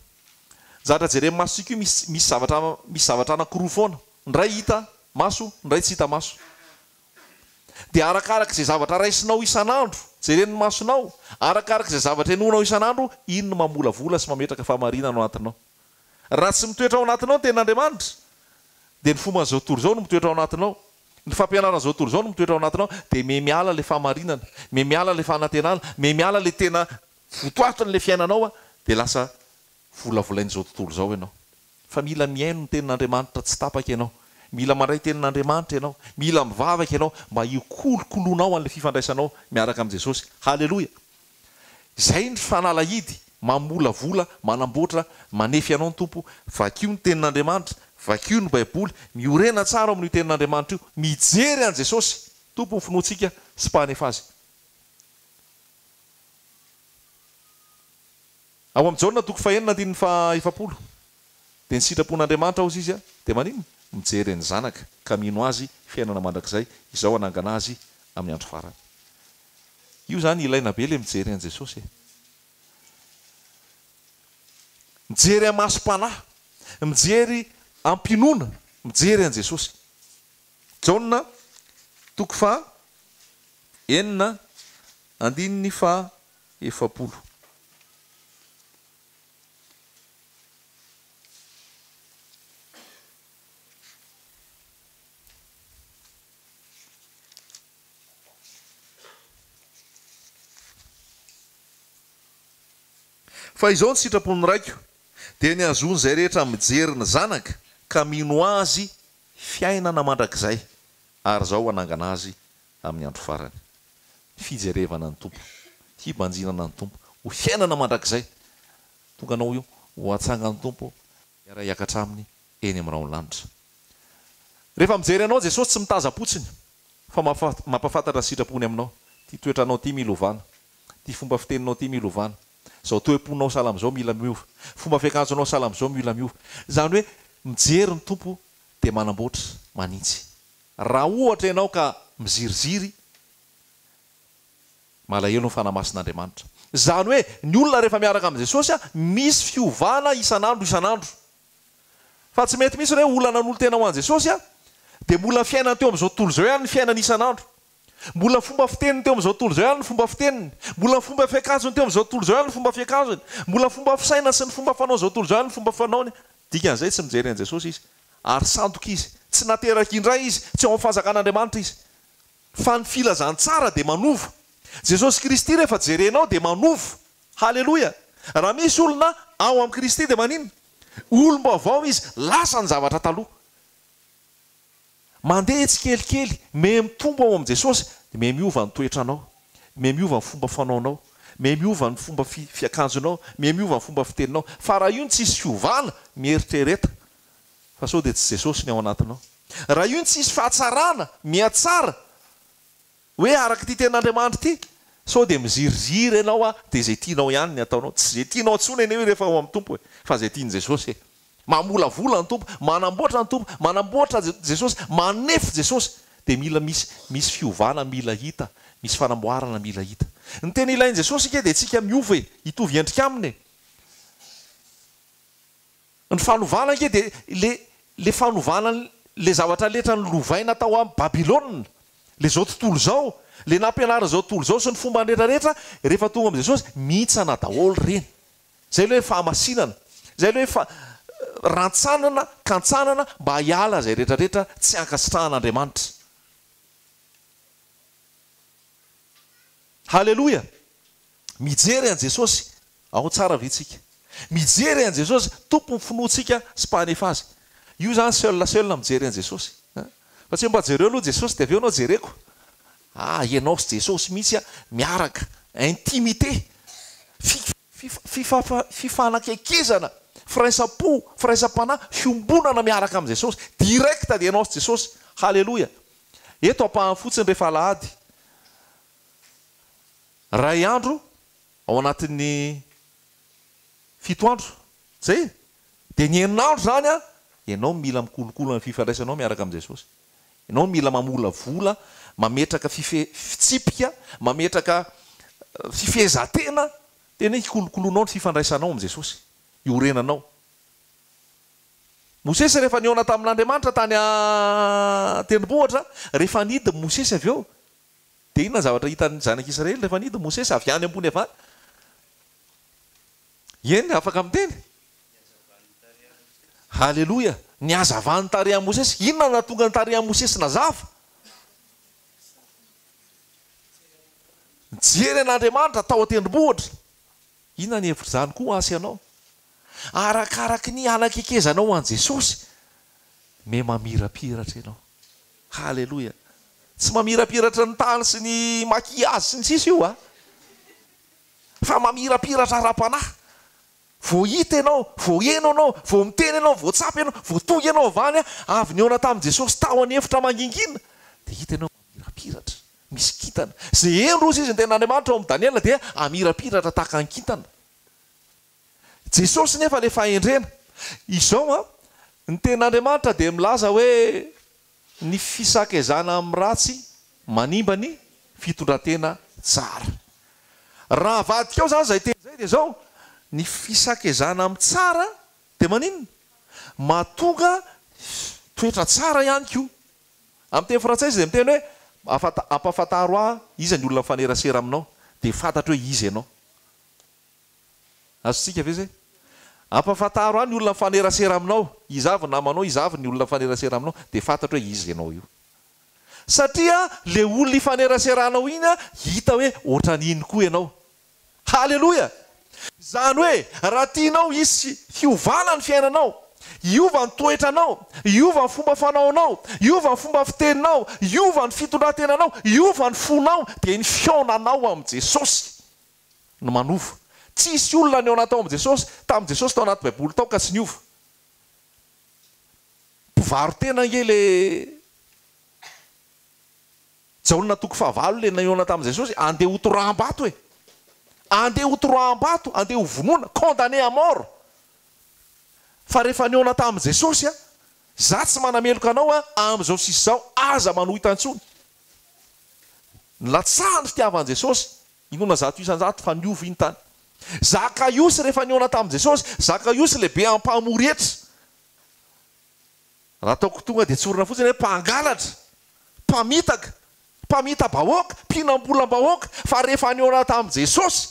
Ny zavatra jeren'ny masontsika io misy misy zavatra misy zavatra anankiroa foana. Ny iray hita maso, ny iray tsy hita maso. Dia arakaraka izay zavatra raisinao isan'andro, jeren'ny masonao, arakaraka izay zavatra henoinao isan'andro, iny no mamolavola sy mametraka fahamarinana ao anatinao. Raha tsy mitoetra ao anatinao ny tenin'Andriamanitra, dia ny fomban'izao tontolo izao no mitoetra ao anatinao. Ny fampianaran'izao tontolo izao no mitoetra ao anatinao, dia miha miala ilay fahamarinana, miha miala ilay fanantenana, miha miala ilay tena votoatin'ilay fiainanao, dia lasa volavolain'izao tontolo izao ianao. Fa mila mihaino ny tenin'Andriamanitra tsy tapaka ianao. Mila mandray tenin'Andriamanitra ianao. Mila mivavaka ianao mba hikolokoloanao an'ilay fifandraisanao miaraka amin'i Jesosy. Haleloia! Izay ny fanalahidy, mamolavola, manamboatra, manefy anao ny Tompo. Vakio ny tenin'Andriamanitra, vakio ny Baiboly, miorena tsara ao amin'io tenin'Andriamanitra io, mijery an'i Jesosy, Tompon'ny finoantsika sy Mpanefa azy. Ao amin'i Jaona toko fahenina andininy faha-efapolo, dia ny sitrapon'Andriamanitra hozy izy dia maninona? Mijery ny Zanaka ka mino Azy fiainana mandrakizay, izao hanangana azy amin'ny andro farany. Io zany ilaina be le mijery an'i Jesosy e. Mijery amasom-panahy, mijery am-pinoana, mijery an'i Jesosy. Jaona toko faha enina andininy faha 40. Fa izao ny sitrapon'ny Raiko, dia ny hahazoan'izay rehetra mijery ny Zanaka ka mino Azy fiainana mandrakizay, ary Izaho hanangana azy amin'ny andro farany. Ny fijerevana ny Tompo, hibanjinana ny Tompo, ho fiainana mandrakizay. Tonga anao io, ho atsangan'ny Tompo, hiara-hiakatra Aminy eny amin'ny rahon'ny lanitra. Rehefa mijery anao Jesosy tsy mitazam-potsiny fa mampahafantatra ny sitrapony aminao. Ity toetranao ity mila ovana. Ity fomba fiteninao ity mila ovana. Izao toe-ponao sahala amin'izao mila miova. Fomba fiakanjonao sahala amin'izao mila miova. Izany hoe mijery ny Tompo dia manamboatra, manintsy. Raha ohatra ianao ka miziriziry, malahelo ny Fanahy Masin'Andriamanitra. Izany hoe ny olona rehefa miaraka amin'i Jesosy misy fiovana isan'andro isan'andro. Fa tsy mety mihitsy hoe olona nanolo-tena ho an'i Jesosy dia mbola fiainany teo amin'izao tontolo izao ihany ny fiainany isan'andro. Mbola fomba fiteniny teo amin'izao tontolo izao ihany ny fomba fiteniny. Mbola fomba fiakanjony teo amin'izao tontolo izao ihany ny fomba fiakanjony. Mbola fomba fisainany sy ny fomba fanaon'izao tontolo izao ihany ny fomba fanaony. Dikan'izay tsy mijery an'i Jesosy izy. Ary sandoka izy. Tsy nateraka indray izy. Tsy ao amin'ny fanjakan'Andriamanitra izy. Fa ny filazantsara dia manova. Jesosy Kristy rehefa jerenao dia manova. Haleloia! Raha misy olona ao amin'i Kristy dia maninona? Olom-baovao izy, lasa ny zavatra taloha. Mandeha tsikelikely, miha mitombo ao amin'i Jesosy dia miha miova ny toetranao, miha miova ny fomba fanaonao, miha miova ny fomba fiakanjonao, miha miova ny fomba fiteninao. Fa raha io no tsisy fiovana, mieritrereta fa sao dia tsy Jesosy ny ao anatinao. Raha io no tsisy fahatsarana, mihatsara, Hoe araka ity tenin'Andriamanitra ity, sao dia miziriziry ianao a, dia izay tianao ihany ny ataonao. Tsy izay tianao intsony anie io rehefa ao amin'ny Tompo e, fa izay tian'i Jesosy e. Mamolavola ny Tompo, manamboatra ny Tompo, manamboatra Jesosy, manefy Jesosy. Dia mila misy misy fiovana mila hita, misy fanamboarana mila hita. Ny tena ilain'i Jesosy ange dia tsika miova e, hitovy endrika aminy e. Ny fanovana ange dia le le fanovana le zavatra letra nolovaina tao am Babylona, le zao tontolo izao, le nampianarin'izao tontolo izao sy ny fombany rehetra rehetra, rehefa tonga am Jesosy, mihintsana daholo ireny. Zay le hoe fahamasinana, zay le hoe fa rantsanana, kantsanana mba hiala izay rehetra rehetra tsy ankasitrahan'Andriamanitra. Haleloia! Mijery an'i Jesosy ao tsara ve tsika? Mijery an'i Jesosy, Tompon'ny finoantsika sy Mpanefa azy. Io izany seul seul mijery an'i Jesosy. Fa tsy hoe mba jereo aloha Jesosy dia avy eo ianao jereko. Ah, ianao sy Jesosy mihitsy miaraka. Intimité. Fifanakekezana, firaisam-po, firaisam-panahy, fiombonana miaraka amin'i Jesosy. Direct dia ianao sy Jesosy. Haleloia. Eto ampahany fotsiny rehefa alahady. Ray andro ao anatin'ny fito andro. Zay e! Dia ny enina andro izany an, ianao mila mikolokolo ny fifandraisanao miaraka amin'i Jesosy. Ianao mila mamolavola, mametraka fife, fitsipika, mametraka fifehezan-tena, tena hoe hikolokoloanao ny fifandraisanao amin'i Jesosy, hiorenanao. Mosesy rehefa nihaona tamin'Andriamanitra tany an-tendrombohitra, rehefa nidina Mosesy avy eo, Dia inona ny zavatra hitan'ny zanak'Israely rehefa nidina Mosesy avy any ambony avy any? Eny, afaka miteny. Haleloia! Ny hazavan'ny tarehin'i Mosesy. Inona no nahatonga ny tarehin'i Mosesy nazava? Nijery an'Andriamanitra tao an-tendrombohitra. Inona ny hevitr'izany koa ho ahy sy ianao? Arakaraky ny hanakekezanao an'i Jesosy, miha mamirapiratra ianao. Haleloia! Tsy mamirapiratra ny tany sy ny maquillage sy ny sisa io a! Fa mamirapiratra ara-panahy. Vao hita ianao, vao heno ianao, vao miteny ianao, vao tsapa ianao, vao tonga ianao avy any, avy nihaona tamin'i Jesosy tao an'efitra mangingina, dia hita ianao mamirapiratra, misy kintana. Izay heno hozy izy ny tenin'Andriamanitra ao amin'i Daniela dia hamirapiratra tahaka ny kintana. Jesosy nefa le fahendrena. Izao an, ny tenin'Andriamanitra dia milaza hoe ny fisakezana amin'ny ratsy manimba ny fitondratena tsara. Raha avadika ao izany izay teny izay dia izao, ny fisakezana amin'ny tsara dia maninona? Mahatonga toetra tsara ihany koa. Amin'ny teny frantsay izy dia miteny hoe ampahafantaro ahy iza ny olona mifanerasera aminao dia fantatro hoe iza ianao. Azontsika ve izay? Ampahafantaro ahy ny olona mifanerasera aminao, iza avy ny namanao, iza avy ny olona mifanerasera aminao, dia fantatro hoe iza ianao io. Satria le olona ifaneraseranao iny hita hoe ohatran'iny koa ianao. Haleloia! Izany hoe raha tianao hisy fiovana ny fiainanao, hiova ny toetranao, hiova ny fomba fanaonao, hiova ny fomba fiteninao, hiova ny fitondran-tenanao, hiova ny fonao, dia ny fihaonanao amin'i Jesosy. no manova. Tsy hisy olona nihaona tao amin'i Jesosy, tamin'i Jesosy tao anaty Baiboly tao ka tsy niova. Mpivaro-tena ange le Jaona toko fahavalo le nihaona tamin'i Jesosy, andeha ho toraham-bato e! Andeha ho toraham-bato, andeha ho vonoina, condamné à mort. Fa rehefa nihaona tamin'i Jesosy a, za tsy manameloka anao a, amin'izao sisa izao aza manohitra intsony. Nilatsahan'ny fitiavan'i Jesosy Inoana 100% fa niova iny tany. Zakaiosy rehefa nihaona tamin'i Jesosy, Zakaiosy lehibe ampamory hetra. Raha ataoko tonga dia tsorina fotsiny hoe mpangalatra, mpamitaka, mpamita-bahoaka, mpihinam-bolam-bahoaka, fa rehefa nihaona tamin'i Jesosy,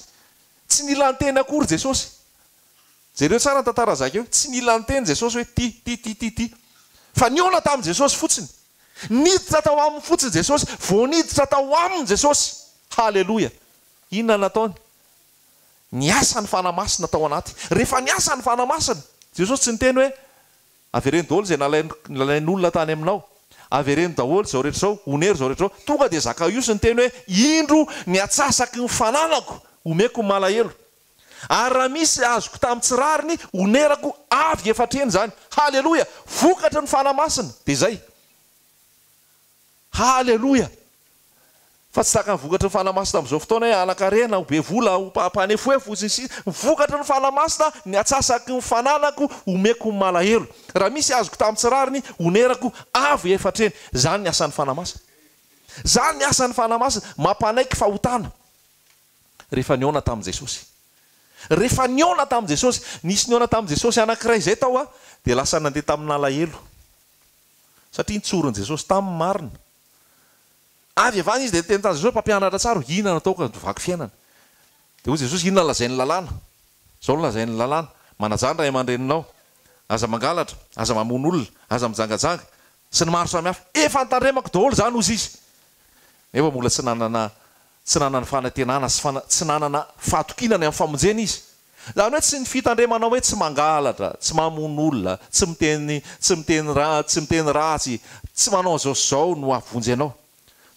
tsy nila niteny akory Jesosy. Jereo tsara ny tantara Zakeo, tsy nila niteny Jesosy hoe ty, ty, ty, ty, ty. Fa nihaona tamin'i Jesosy fotsiny. Niditra tao aminy fotsiny Jesosy, vao niditra tao aminy Jesosy. Haleloia! Inona no nataony? Niasa ny Fanahy Masina tao anaty. Rehefa niasa ny Fanahy Masina, Jesosy tsy niteny hoe, Avereno daholo izay nalain'olona tany aminao. Avereno daholo izao rehetra izao, onero izao rehetra izao. Tonga dia Zakaiosy niteny hoe, Indro ny atsasaky ny fananako, omeko ny malahelo. Ary raha misy azoko tamin'ny tsy rariny, onerako avy efatr'heny izany. Haleloia! Vokatry ny Fanahy Masina, dia izay. Haleloia! Fa tsy tahaka ny vokatry ny Fanahy Masina amin'izao fotoana hoe hanan-karena, ho be vola, ho mpanefoefo, sy ny sisa. Ny vokatry ny Fanahy Masina, ny atsasaky ny fananako, omeko ny malahelo. Raha misy azoko tamin'ny tsy rariny, onerako avy efatr'heny. Izany ny asan'ny Fanahy Masina. Izany ny asan'ny Fanahy Masina, mampanaiky fahotana. Rehefa nihaona tamin'i Jesosy. Rehefa nihaona tamin'i Jesosy. Nisy nihaona tamin'i Jesosy anankiray izay tao a, dia lasa nandeha tamin'alahelo. Satria nitsorin'i Jesosy taminy marina. Avy avy any izy dia niteny tamin'i Jesosy hoe, Mpampianatra tsara, inona no ataoko handovako fiainana? Dia hoy Jesosy, Inona no lazain'ny lalàna? Izao no lazain'ny lalàna, Manajà ny ray aman-dreninao, aza mangalatra, aza mamono olona, aza mijangajanga, sy ny maro samihafa. Efa notandremako daholo izany, hozy izy. Nefa mbola tsy nanana. Tsy nanana fanantenana sy fana, tsy nanana fahatokiana ny amin'ny famonjena izy. Izany hoe tsy ny fitandremana hoe tsy mangalatra, tsy mamono olona, tsy miteny, tsy miteny ra, tsy miteny ratsy, tsy manao an'izao sy izao no hahavonjy anao.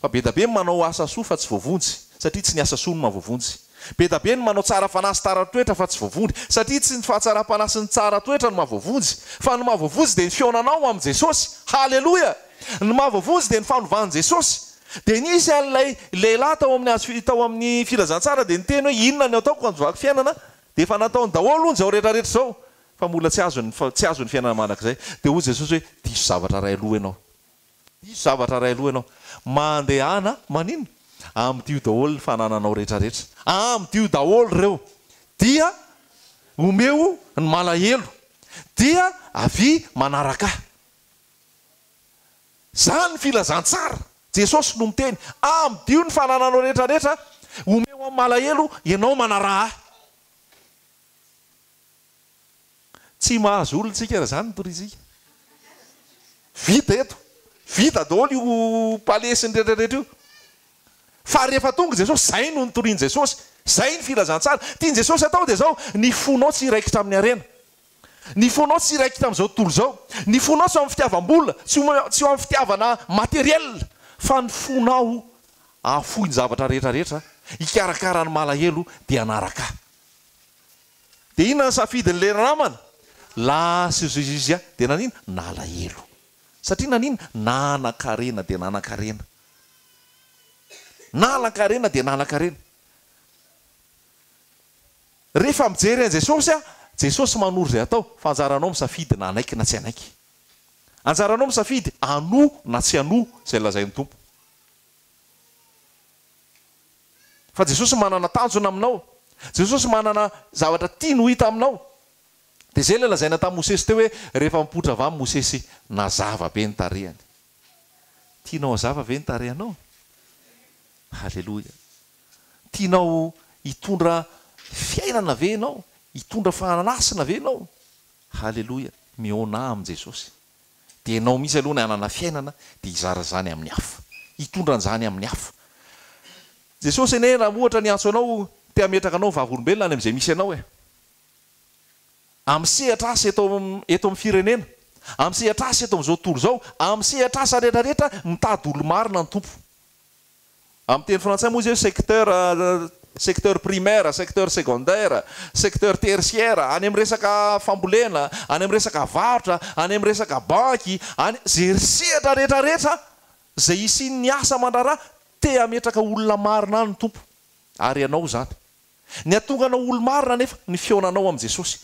Fa be da be ny manao asa soa fa tsy voavonjy, satria tsy ny asa soa no mahavoavonjy. Be da be ny manao tsara fanahy sy tara toetra fa tsy voavonjy, satria tsy ny fahatsaram-panahy sy ny tsara toetra no mahavoavonjy, fa ny mahavoavonjy dia ny fihaonanao amin'i Jesosy. Haleloia! Ny mahavoavonjy dia ny fanovan'i Jesosy. Dia nisy an'ilay lehilahy tao amin'ny hazo tao amin'ny filazantsara dia niteny hoe inona no ataoko handovako fiainana? Dia efa nataony daholo hono izao rehetra rehetra izao fa mbola tsy azony tsy azony fiainana mandrakizay. Dia hoy Jesosy hoe diso zavatra iray aloha ianao. Diso zavatra iray aloha ianao. Mandehana maninona? Amidio daholo ny fanananao rehetra rehetra. Amidio daholo ireo. Dia omeo ny malahelo. Dia avia manaraka ahy. Izany ny filazantsara. Jesosy no miteny. Amidio ny fanananao rehetra rehetra, omeo amin'ny malahelo, ianao manaraha ahy. Tsy mahazo olona tsika raha izany no toriantsika. Vita eto. Vita daholo io palais sy ny rehetra rehetra io. Fa rehefa tonga Jesosy, izay no nitorian'i Jesosy. Izay ny filazantsara. Tian'i Jesosy atao dia izao, ny fonao tsy hiraikitra amin'ny harena. Ny fonao tsy hiraikitra amin'izao tontolo izao. Ny fonao tsy ho amin'ny fitiavam-bola, tsy ho tsy ho amin'ny fitiavana matériel, fa ny fonao hahafoy ny zavatra rehetra rehetra, hikarakara ny malahelo dia hanaraka ahy. Dia inona ny safidin'ilay namana? Lasa izy izy dia nanina? Nalahelo. Satria nanina? Nanan-karena dia nanan-karena. Nanan-karena dia nanan-karena. Rehefa mijery an'i Jesosy aho, Jesosy manoro izay atao, fa anjaranao misafidy na hanaiky na tsy hanaiky. Anjaranao misafidy hanoa na tsy hanoa izay lazain'ny Tompo. Fa Jesosy manana tanjona aminao. Jesosy manana zavatra tiany ho hita aminao. Dia izay ilay lazaina tamin'i Mosesy teo hoe rehefa mipoitra avy any Mosesy, nazava be ny tarehiny. Tianao hazava ve ny tarehinao? Haleloia. Tianao hitondra fiainana ve ianao? Hitondra fanasina ve ianao? Haleloia. Mihaonà amin'i Jesosy. Dia ianao mihitsy aloha ny hanana fiainana dia hizara izany amin'ny hafa. Hitondra an'izany amin'ny hafa. Jesosy anie raha ohatra niantso anao te hametraka anao vavolombelona any amin'izay misy anao e. Amin'ny sehatra asa eto eto amin'ny firenena, amin'ny sehatra asa eto amin'izao tontolo izao, amin'ny sehatra asa rehetra rehetra mitady olo-marina ny Tompo. Amin'ny teny frantsay moa izy hoe secteur secteur primaire, secteur secondaire, secteur tertiaire, any amin'ny resaka fambolena, any amin'ny resaka varotra, any amin'ny resaka banky, any izay sehatra rehetra rehetra izay hisian'ny asa aman-draharaha, te hametraka olona marina any ny Tompo. Ary ianao izany. Ny hahatonga anao olo-marina anefa ny fihaonanao amin'i Jesosy.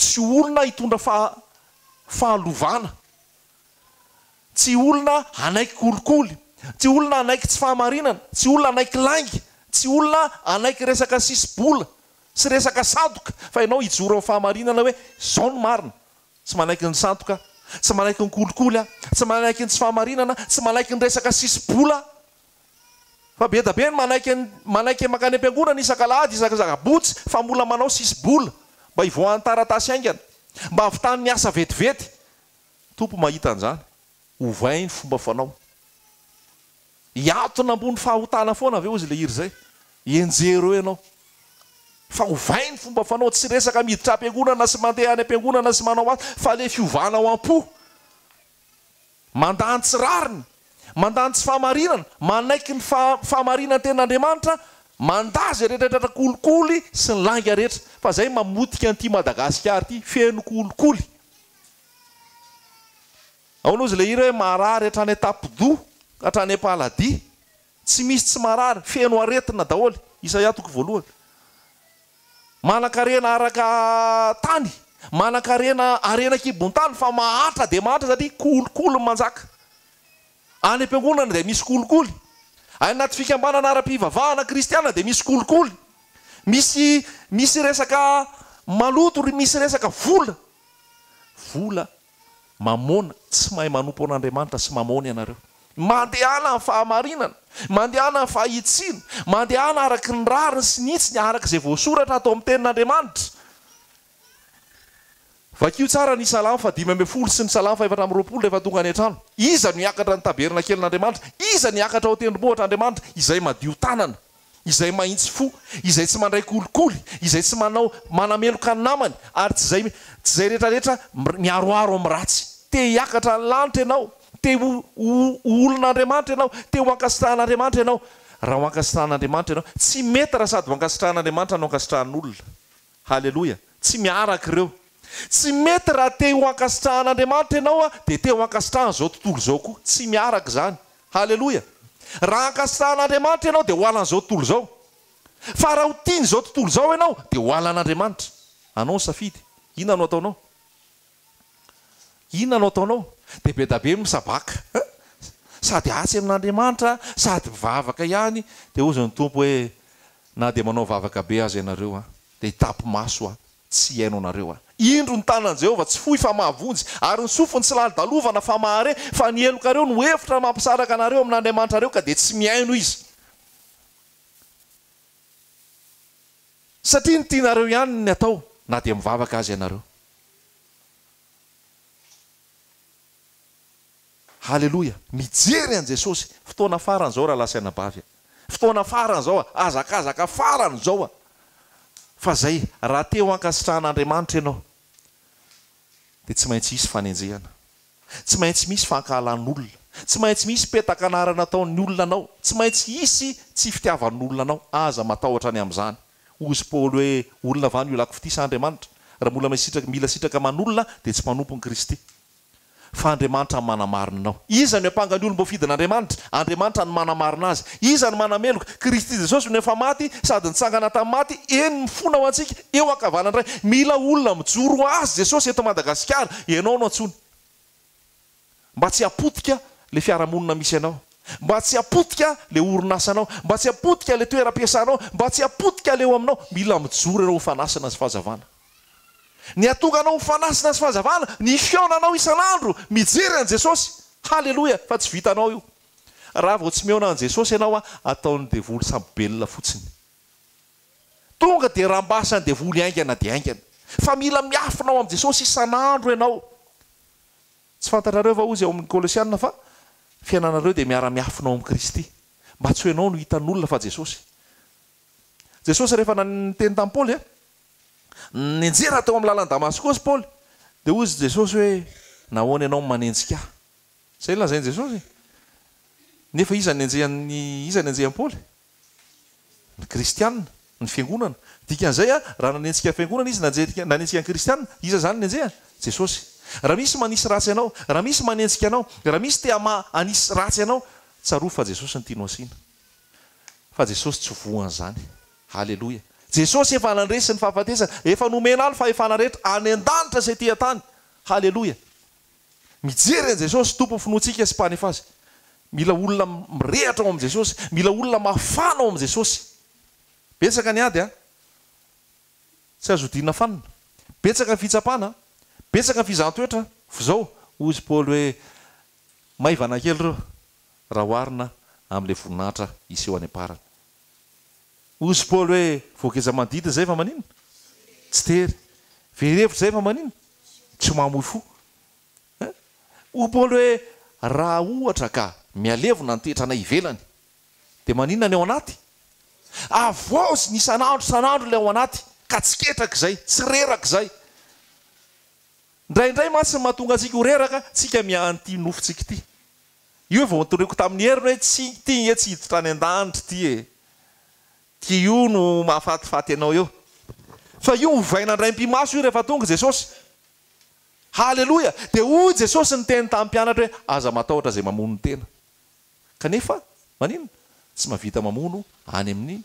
Tsy olona hitondra fahalovana Tsy olona hanaiky kolikoly, tsy olona hanaiky tsy fahamarinana, tsy olona hanaiky lainga, tsy olona hanaiky resaka sisi-bola sy resaka sandoka fa ianao hijoro amin'ny fahamarinana hoe izao no marina, tsy manaiky ny sandoka aho, tsy manaiky ny kolikoly aho, tsy manaiky ny tsy fahamarinana, tsy manaiky ny resaka sisi-bola aho. Fa be da be ny manaiky manaiky mankany am-piangonana isak'alahady, isak'asabotsy fa mbola manao sisi-bola mba hivoahan'ny taratasy haingana, mba hahavitany ny asa vetivety. Tompo mahita an'izany, ovay ny fomba fanao. Hiantona ambony fahotana foana ve hozy ilay hira izay? Enjero eo ianao. Fa ovay ny fomba fanao, tsy resaka miditra am-piangonana sy mandeha any am-piangonana sy manao asa, fa ilay fiovana ao am-po. Mandà ny tsy rariny, mandà ny tsy fahamarinana, manaiky ny fahamarinan'ny tenin'Andriamanitra, mandà izay rehetra rehetra kolikoly sy ny lainga rehetra. Fa izay mamotika an'ity Madagasikara ity, feno kolikoly. Ahoana ozy ilay hira hoe marary hatrany an-tampon-doha ka hatrany am-paladia. Tsy misy tsy marary, feno aretina daholo. Isaia toko voalohany. Manan-karena araka tany, manan-karena harena an-kibon-tany fa mahantra dia mahantra satria kolikoly ny manjaka. Any am-piangonana dia misy kolikoly. Any anaty fikambanana ara-pivavahana kristiana dia misy kolikoly. Misy misy resaka maloto, misy resaka vola. Vola, mamôna, tsy mahay manompo an'Andriamanitra sy mamôna ianareo. Mandehana amin'ny fahamarinana, mandehana amin'ny fahitsiana, mandehana araka ny rariny sy ny hitsiny araka izay voasoratra ato amin'ny tenin'Andriamanitra. Vakio tsara ny Salamo faha-15 sy ny Salamo faha-24 rehefa tonga any an-trano. Iza no hiakatra ny tabernakelin'Andriamanitra? Iza no hiakatra ao an-tendrombohitr'Andriamanitra? Izay madio tanana, izay mahitsy fo, izay tsy mandray kolikoly, izay tsy manao manameloka ny namany, ary tsy izay tsy izay rehetrarehetra miharoharo amin'ny ratsy. Te hiakatra ny lanitra ianao, te ho ho ho olon'Andriamanitra ianao, te ho ankasitrahan'Andriamanitra ianao. Raha ho ankasitrahan'Andriamanitra ianao, tsy mety raha sady ho ankasitrahan'Andriamanitra no ankasitrahan'olona. Haleloia! Tsy miaraka ireo. Tsy mety raha te ho ankasitrahan'Andriamanitra ianao dia te ho ankasitrahan'izao tontolo izao koa. Tsy miaraka izany. Haleloia! Raha ankasitrahan'Andriamanitra ianao dia ho halan'izao tontolo izao. Fa raha ho tian'izao tontolo izao ianao dia ho halan'Andriamanitra. Anao ny safidy. Inona no ataonao? Inona no ataonao? Dia be da be misabaka. Sady atsy amin'Andriamanitra sady mivavaka ihany. Dia hozy ny Tompo hoe, Na dia manao vavaka be aza ianareo an, dia hitapi-maso aho, tsy hihaino anareo aho. Indro ny tanan'i Jehovah tsy fohy fa mahavonjy, ary ny sofiny tsy lalodalovana fa mahare, fa ny helokareo no hevitra mampisaraka anareo amin'Andriamanitrareo, ka dia tsy mihaino Izy. Satria ny tianareo ihany ny atao, na dia mivavaka aza ianareo. Haleloia! Mijery an'i Jesosy! Fotoana farany izao rahalahy sy anabavy a! Fotoana farany izao a! Hazakazaka farany izao a! Fa izay, raha te ho ankasitrahan'Andriamanitra ianao, dia tsy maintsy hisy fanenjehana. Tsy maintsy misy fankahalan'olona. Tsy maintsy misy petaka anarana ataon'ny olona anao. Tsy maintsy hisy tsy fitiavan'olona anao. Aza matahotra ny amin'izany. Hozy Paoly hoe, Olona va no ilako fitia sa Andriamanitra? Raha mbola mila sitraka aman'olona dia tsy mpanompon'i Kristy. Fa Andriamanitra no manamarina anao. Iza no hiampanga ny olom-boafidin'Andriamanitra? Andriamanitra no manamarina azy. Iza no manameloka? Kristy Jesosy no efa maty sady nitsangana tamin'ny maty, eny mifona ho antsika, eo ankavanan'ny Ray. Mila olona mijoro ho Azy Jesosy eto Madagasikara. Ianao no antsoiny. Mba tsy hapotika le fiarahamonina misy anao. Mba tsy hapotika le orinasanao. Mba tsy hapotika le toeram-piasanao. Mba tsy hapotika le eo aminao. Mila mijoro ianao ho fanasana sy fahazavana. Ny hahatonga anao ho fanasina sy fahazavana, ny fihaonanao isan'andro mijery an'i Jesosy. Haleloia! Fa tsy vitanao io. Raha vao tsy mihaona an'i Jesosy ianao, ataon'ny devoly sambo-belona fotsiny. Tonga dia rambasan'ny devoly haingana dia haingana. Fa mila miafina ao amin'i Jesosy isan'andro ianao. Tsy fantatrareo va hozy ao amin'ny Kolosiana fa fiainanareo dia miara-miafina ao amin'i Kristy. Mba tsy ho ianao no hitan'olona fa Jesosy. Jesosy rehefa niteny tamin'i Paoly, Nianjera teo amin'ny lalan'i Damaskosy Paoly, dia hoy Jesosy hoe, Nahoana ianao no manenjika Ahy? Izay no lazain'i Jesosy. Nefa iza no nenjehan'i, iza no nenjehan'i Paoly? Ny kristiana, ny fiangonana. Dikan'izay, raha nanenjika ny fiangonana izy, nanjeka, nanenjika ny kristiana, iza izany no nenjehany? Jesosy. Raha misy manisy ratsy anao, raha misy manenjika anao, raha misy te hama, hanisy ratsy anao, tsarovy fa Jesosy no tianao asiana. Fa Jesosy tsy voan'izany. Haleloia. Jesosy efa nandresy ny fahafatesana, efa nomena ahy ny fahefana rehetra any an-danitra sy ety an-tany. Haleloia. Mijery an'i Jesosy, Tompon'ny finoantsika sy Mpanefa azy. Mila olona mirehatra ao amin'i Jesosy, mila olona mafana ao amin'i Jesosy. Betsaka ny ady an. Tsy azo odiana fanina. Betsaka ny fitsapana an. Betsaka ny fizahan-toetra. F'izao, hozy Paoly hoe, maivana kely ireo raha oharina amin'ilay voninahitra hiseho any am-parany. Hozy Paoly hoe, Voageja manodidina izay fa maninona? Tsy tery. Very hevitra izay fa maninona? Tsy mamoy fo. Hein? Hoy Paoly hoe, Raha ohatra ka mihalevona ny toetranay ivelany, dia maninona ny ao anaty? Avoaoziny isan'andro isan'andro ilay ao anaty, ka tsy ketraka izay, tsy reraka izay. Indraindray mantsy ny mahatonga antsika ho reraka, tsika miaha an'ity nofontsika ity. Io vao notoriko tamin'i Hery hoe tsy ity nge tsy hiditra any an-danitra ity e! Ty io no mahafatifaty anao eo. Fa io hovaina indray am-pimaso io rehefa tonga Jesosy. Haleloia! Dia hoy Jesosy niteny tamin'ny mpianatra hoe aza matahotra izay mamono ny tena. Kanefa maninona? Tsy mahavita mamono any amin'ny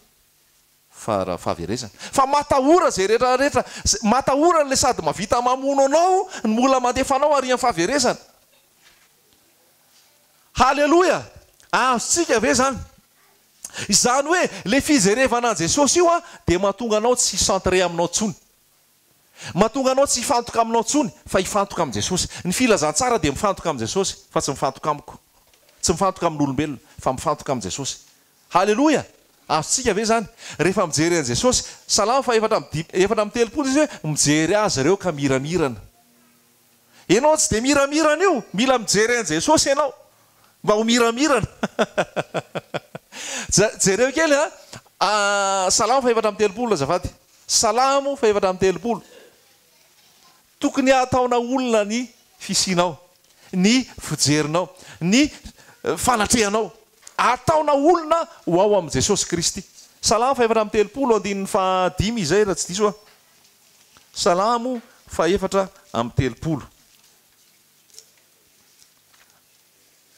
fara fahaverezana. Fa matahora izay rehetra rehetra, matahora an'ilay sady mahavita mamono anao no mbola mandefa anao ary amin'ny fahaverezana. Haleloia! Azontsika ve izany? Izany hoe ilay fijerevana an'i Jesosy io dia mahatonga anao tsy hi-centrer aminao intsony. Mahatonga anao tsy hifantoka aminao intsony fa hifantoka amin'i Jesosy. Ny filazantsara dia mifantoka amin'i Jesosy fa tsy mifantoka amiko. Tsy mifantoka amin'olombelona fa mifantoka amin'i Jesosy. Haleloia! Azontsika ve izany? Rehefa mijery an'i Jesosy, Salamo faha 34 izy hoe mijery azy ireo ka miramirana. Ianao tsy dia miramirana io, mila mijery an'i Jesosy ianao mba ho miramirana. Jereo kely a, Salamo fahefatra amby 30 azafady. Salamo fahefatra amby 30. Tokony hahataona olona ny fisianao, ny fijerinao, ny fanatrehanao. Hahataona olona ho ao amin'i Jesosy Kristy. Salamo fahefatra amby 30 andininy fahadimy izay raha tsy diso aho. Salamo fahefatra amby 30.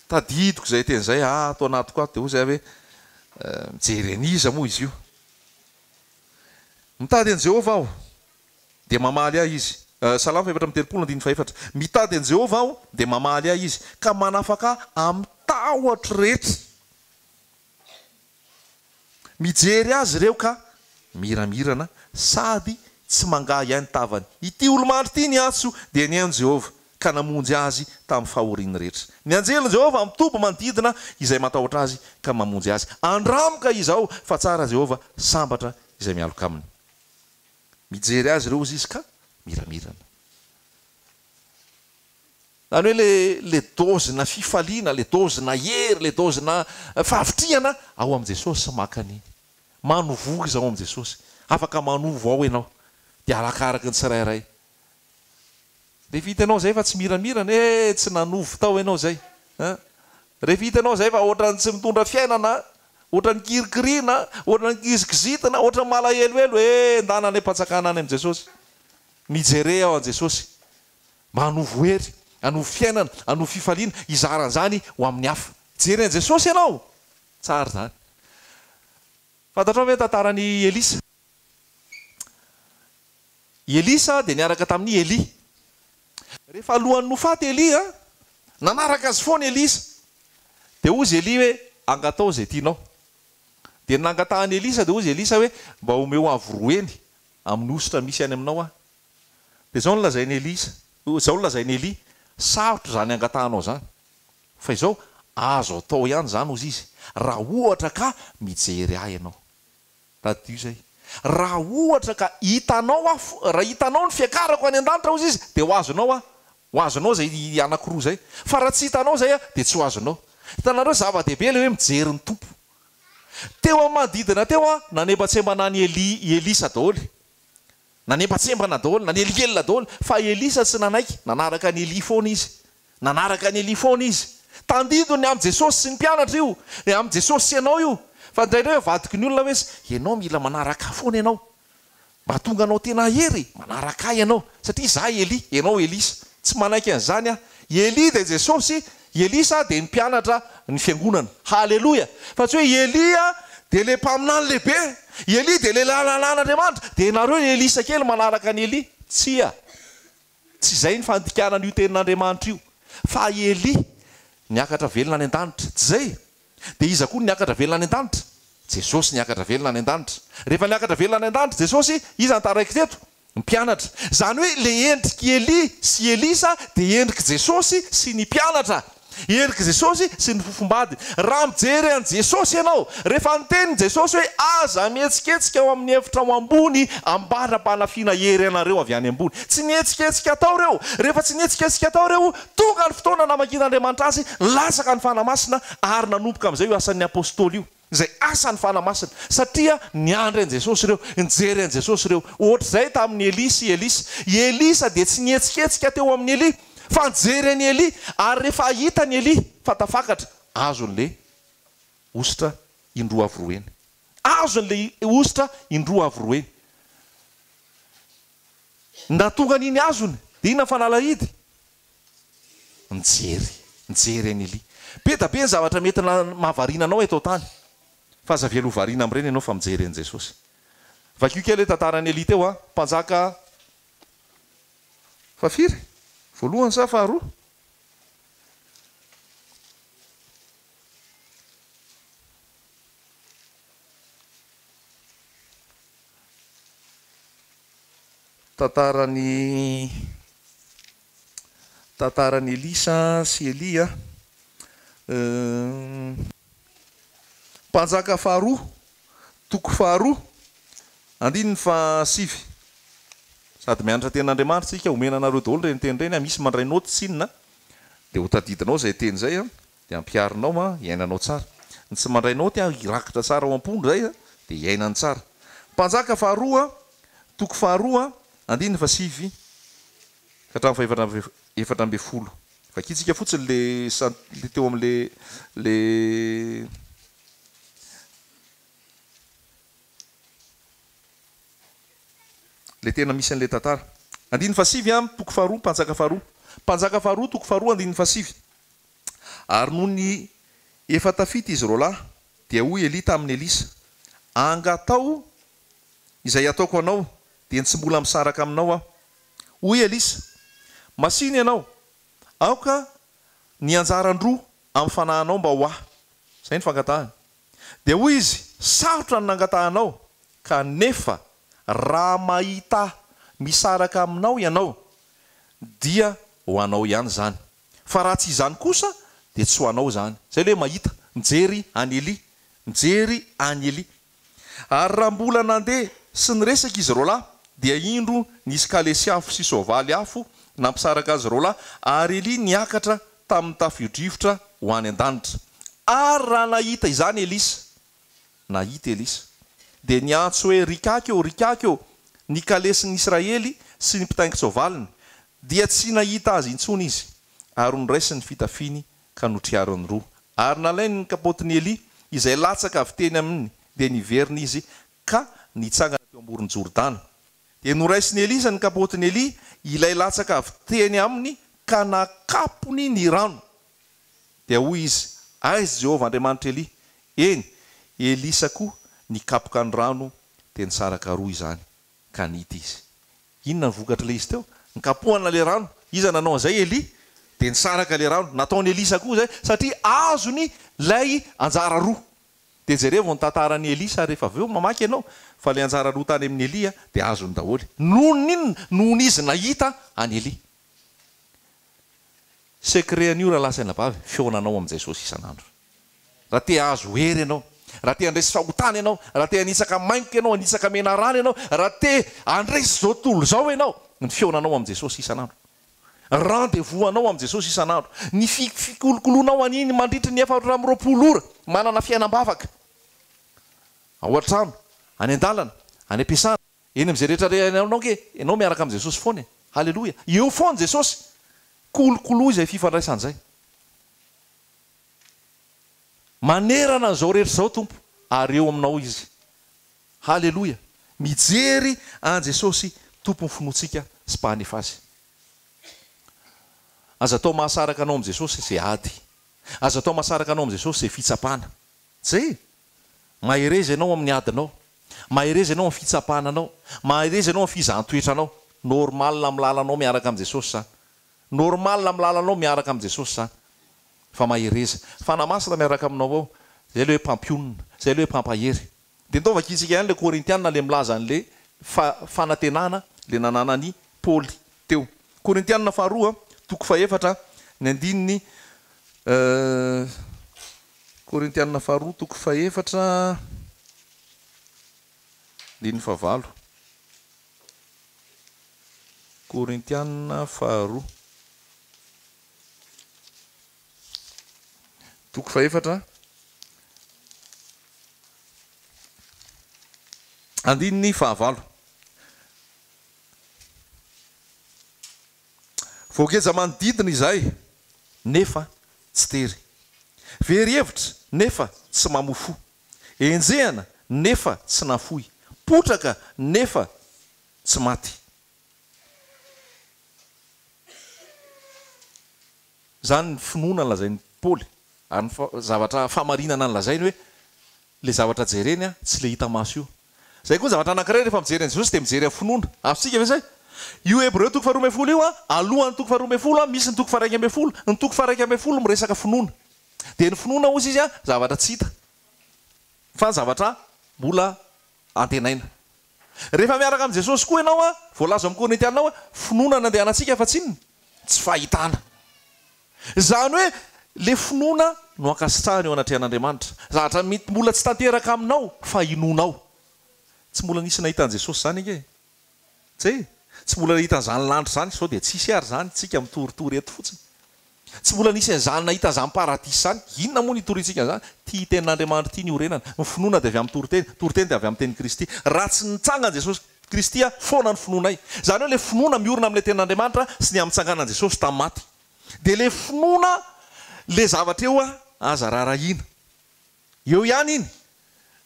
Tadidiko izay teny izay ato anatiko ato dia hoy izahay hoe mijery an'iza moa izy io? Mitady an'i Jehovah aho, dia mamaly ahy izy. Salamo fahefatra amby 30 andininy fahefatra. Mitady an'i Jehovah aho, dia mamaly ahy izy, ka manafaka ahy amin'ny tahotro rehetra. Mijery azy ireo ka miramirana sady tsy mangahiahy ny tavany. Ity olo-mandry ity niantso dia nihaino Jehovah, ka namonjy azy tamin'ny fahoriany rehetra. Ny anjelin'i Jehovah mitoby manodidina izay matahotra azy ka mamonjy azy. Andramo ka izao fa tsara Jehovah, sambatra izay mialoka aminy. Mijery azy ireo hozy izy ka miramirana. Izany hoe le le dose-na fifaliana, le dose-na hery, le dose-na fahavitrihana ao amin'i Jesosy maka an'iny. Manovoa izy ao amin'i Jesosy. Afaka manovo ao ianao. Dia arakaraky ny tsirairay. Rehefa hitanao izay fa tsy miramirana, eh tsy nanovo tao ianao izay. An! Rehefa hitanao izay fa ohatran'ny tsy mitondra fiainana, ohatran'ny kirikiriana, ohatran'ny kizikizitina, ohatran'ny malahelohelo, eh ndana any am-panjakana any amin'i Jesosy. Mijere ao an'i Jesosy. Mba hanovo hery, hanovo fiainana, hanovo fifaliana, hizara an'izany ho amin'ny hafa. Hijery an'i Jesosy ianao! Tsara izany. Fantatrao ve ny tantaran'i Elisa? I Elisa dia niaraka tamin'i Elia. Rehefa alohan'ny ho faty Elia, nanaraka azy foana Elisa. Dia hozy Elia hoe, Angatao izay tianao. Dia nangatahan'i Elisa, dia hozy Elisa hoe, Mba omeo avo roa heny amin'ny hosotra misy any aminao aho. Dia izao no lazain'i Elisa, izao no lazain'i Elia, Sarotra izany angatahanao izany. Fa izao, azo atao ihany izany, hozy izy, raha ohatra ka mijery ahy ianao. Tadidio izay. Raha ohatra ka hitanao aho, raha hitanao ny fiakarako any an-danitra, hozy izy, dia ho azonao aho. Ho azonao izay anankiroa izay. Fa raha tsy hitanao izay aho, dia tsy ho azonao. Hitanareo, zava-dehibe ilay hoe mijery ny Tompo. Teo amin'ny manodidina teo aho, nanembatsembana an'i Elia, i Elisa daholo. Nanembatsembana daholo, nanelingelina daholo, fa Elisa tsy nanaiky, nanaraka an'i Elia foana izy. Nanaraka an'i Elia foana izy. Tandindon'ny amin'i Jesosy sy ny mpianatra io, ny amin'i Jesosy sy ianao io. Fa indraindray avadiky ny olona hoe, ianao mila manaraka ahy foana ianao. Mba hahatonga anao tena hahery, manaraka ahy ianao. Satria izaho Elia, ianao Elisa. Tsy manaiky an'izany aho. I Elia dia Jesosy, i Elisa dia ny mpianatra ny fiangonana. Haleloia! Fa tsy hoe i Elia dia ilay mpaminany lehibe, i Elia dia ilay lalàn'Andriamanitra, dia ianareo i Elisa kely manaraka an'i Elia. Tsia! Tsy izay ny fandikana an'io tenin'Andriamanitra io. Fa i Elia niakatra velona any an-danitra. Tsy izay? Dia iza koa no niakatra velona any an-danitra? Jesosy niakatra velona any an-danitra. Rehefa niakatra velona any an-danitra Jesosy, iza no taraiky teto? Mpianatra. Izany hoe ilay endrik'i Elia sy Elisa dia endrik'i Jesosy sy ny mpianatra. Endrik'i Jesosy sy ny fofombadiny. Raha mijery an'i Jesosy ianao, rehefa niteny Jesosy hoe aza mihetsiketsika ao amin'ny efitra ao ambony ambara-panafiana hery anareo avy any ambony. Tsy nihetsiketsika tao ireo. Rehefa tsy nihetsiketsika tao ireo, tonga ny fotoana namakian'Andriamanitra azy, nilatsaka ny Fanahy Masina ary nanomboka amin'izay io asan'ny Apostoly io. Izay asan'ny Fanahy Masina. Satria niandry an'i Jesosy ireo, nijery an'i Jesosy ireo. Ohatr'izay tamin'i Elia sy Elisa. I Elisa dia tsy nihetsiketsika teo amin'i Elia, fa nijery an'i Elia. Ary rehefa hitany Elia fa tafakatra, azon'ilay hosotra indroa avo roa heny. Azon'ilay hosotra indroa avo roa heny. Nahatonga an'iny azony, dia inona ny fanalahidy? Mijery, mijery an'i Elia. Be da be ny zavatra mety mahavariana anao eto an-tany. Fa aza avela ho variana amin'ireny ianao fa mijery an'i Jesosy. Vakio kely ilay tantaran'i Elia teo an, mpanjaka fahafiry? Voalohany sa faharoa? Tantaran'i Tantaran'i Elisa sy Elia. Mpanjaka faharoa, toko faharoa, andininy fahasivy. Sady mianatra tenin'Andriamanitra isika, omena anareo daholo ireny teny ireny, misy mandray naoty tsinona dia ho tadidinao izay teny izay dia ampiharinao, iainanao tsara. Ny tsy mandray naoty hirakitra tsara ao am-pony izay dia iainany tsara. Mpanjaka faharoa, toko faharoa, andininy fahasivy ka hatramin'ny fahefatra 14. Vakintsika fotsiny le le teo amin'le le Le tena misy an'ilay tantara. Andininy fahasivy an, toko faharoa, Mpanjaka faharoa. Mpanjaka faharoa, toko faharoa, andininy fahasivy. Ary nony efa tafita izy roalahy, dia hoy Elia tamin'i Elisa, Angataho izay hataoko anao, dia ny tsy mbola misaraka aminao aho. Hoy Elisa, Masìna ianao, aoka ny anjaran-droa amin'ny fanahinao mba ho ahy. Izay no fangatahany. Dia hoy izy, Sarotra ny nangatahanao, kanefa raha mahita ahy misaraka aminao ianao, dia ho anao ihany izany. Fa raha tsy izany kosa, dia tsy ho anao izany. Izay ilay hoe mahita, mijery an'i Elia. Mijery an'i Elia. Ary raha mbola nandeha sy niresaka izy roalahy, dia indro nisy kalesy afo sy soavaly afo nampisaraka azy roalahy, ary Elia niakatra tamin'ny tafio-drivotra ho any an-danitra. Ary raha nahita izany Elisa, nahita Elisa, dia niantso hoe, Ry kaky ô, ry kaky ô, ny kalesin'ny Israely sy ny mpitaingin-tsoavaliny! Dia tsy nahita azy intsony izy, ary noraisiny ny fitafiany ka notriariny roa. Ary nalainy ny kapaotin'i Elia, izay latsaka avy teny aminy, dia niverina izy ka nitsangana teo amoron'i Jordana. Dia noraisin'i Elisa ny kapaotin'i Elia, ilay latsaka avy teny aminy, ka nakapony ny rano. Dia hoy izy, Aiza Jehovah Andriamanitr'i Elia? Eny, Elisa koa nikapoka ny rano, dia nisaraka roa izany, ka nita izy. Inona ny vokatr'ilay izy teo? Nikapohana ilay rano. Iza nanao an'izay? Elia. Dia nisaraka ilay rano. Nataon'i Elisa koa izay, satria azony ilay anjara roa. Dia jerevo ny tantaran'i Elisa rehefa avy eo mamaky ianao, fa ilay anjara roa tany amin'i Elia dia azony daholo. Noho ny inona? Noho ny izy nahita an'i Elia. Secret an'io rahalahy sy anabavy, fihaonanao amin'i Jesosy isan'andro. Raha te hahazo hery ianao, raha te handresy fahotana ianao, raha te hanitsaka maingoka ianao, hanitsaka menarana ianao, raha te handresy izao tontolo izao ianao, ny fihaonanao amin'i Jesosy isan'andro. Rendez-vous anao amin'i Jesosy isan'andro. Ny fikolokoloanao an'iny mandritry ny 24 ora, manana fiainam-bavaka. Ao an-trano, any an-dalana, any am-piasana, eny amin'izay rehetra alehanao ange, ianao miaraka amin'i Jesosy foana e. Haleloia. Eo foana Jesosy. Kolokoloy izay fifandraisana izay. Manerana an'izao rehetra izao Tompo ary eo aminao Izy. Haleloia! Mijery an'i Jesosy Tompon'ny finoantsika sy Mpahanefa azy. Aza atao mahasaraka anao amin'i Jesosy izay ady. Aza atao mahasaraka anao amin'i Jesosy izay fitsapana. Zay e! Mahereza ianao amin'ny adinao. Mahereza ianao amin'ny fitsapana anao. Mahereza ianao amin'ny fizahan-toetra anao. Normal amin'ny lalanao miaraka amin'i Jesosy izany. Normal amin'ny lalanao miaraka amin'i Jesosy izany. Fa mahereza. Fanahy Masina miaraka aminao ao. Izay ilay hoe mpampionona. Izay ilay hoe mpampahery. Dia ndao vakintsika ihany ilay Korintiana ilay milaza an'ilay fanantenana ilay nananan'i Paoly teo. Korintiana faharoa, toko fahefatra, ny andininy Korintiana faharoa, toko fahefatra, andininy fahavalo. Korintiana faharoa, toko fahefatra, andininy fahavalo. Voageja manodidina izahay, nefa tsy tery. Very hevitra, nefa tsy mamoa fo. Enjehina, nefa tsy nafoy. Potraka, nefa tsy maty. Izany ny finoana lazain'i Paoly, ary ny zavatra fahamarinana nolazainy hoe ilay zavatra jereny tsy ilay hita maso io. Izay koa ny zavatra anankiray rehefa mijery an'i Jesosy dia mijery amin'ny finoana. Azontsika ve izay? Io Hebreo toko faharoa 12 io, alohan'ny toko faharoa 12 misy ny toko faha-11. Ny toko faha-11 miresaka finoana. Dia ny finoana hozy izy zavatra tsy hita fa zavatra mbola antenaina. Rehefa miaraka amin'i Jesosy koa ianao, voalaza ao amin'ny Korintiana ao hoe finoana no andehanantsika fa tsy inona? Tsy fahitana. Izany hoe le finoana no ankasitrahana eo anatrehan'Andriamanitra. Zavatra mety mbola tsy tanteraka aminao fa inoanao. Tsy mbola nisy nahita an'i Jesosy izany ange e. Tsy. Tsy mbola nahita an'izany lanitra izany, sao dia tsisy ary izany, tsika mitoritory eto fotsiny. Tsy mbola nisy an'izany nahita an'izany paradisa izany. Inona moa no itoriantsika an'izany? Ity tenin'Andriamanitra ity niorenana. Ny finoana dia avy amin'ny toriteny, toriteny dia avy amin'ny tenin'i Kristy. Raha tsy nitsangana Jesosy Kristy, foana ny finoanay. Izany hoe ilay finoana miorina amin'ilay tenin'Andriamanitra sy ny amin'ny nitsanganan'i Jesosy tamin'ny maty. Dia ilay finoana, ilay zavatra eo aza rarahiana. Eo ihany iny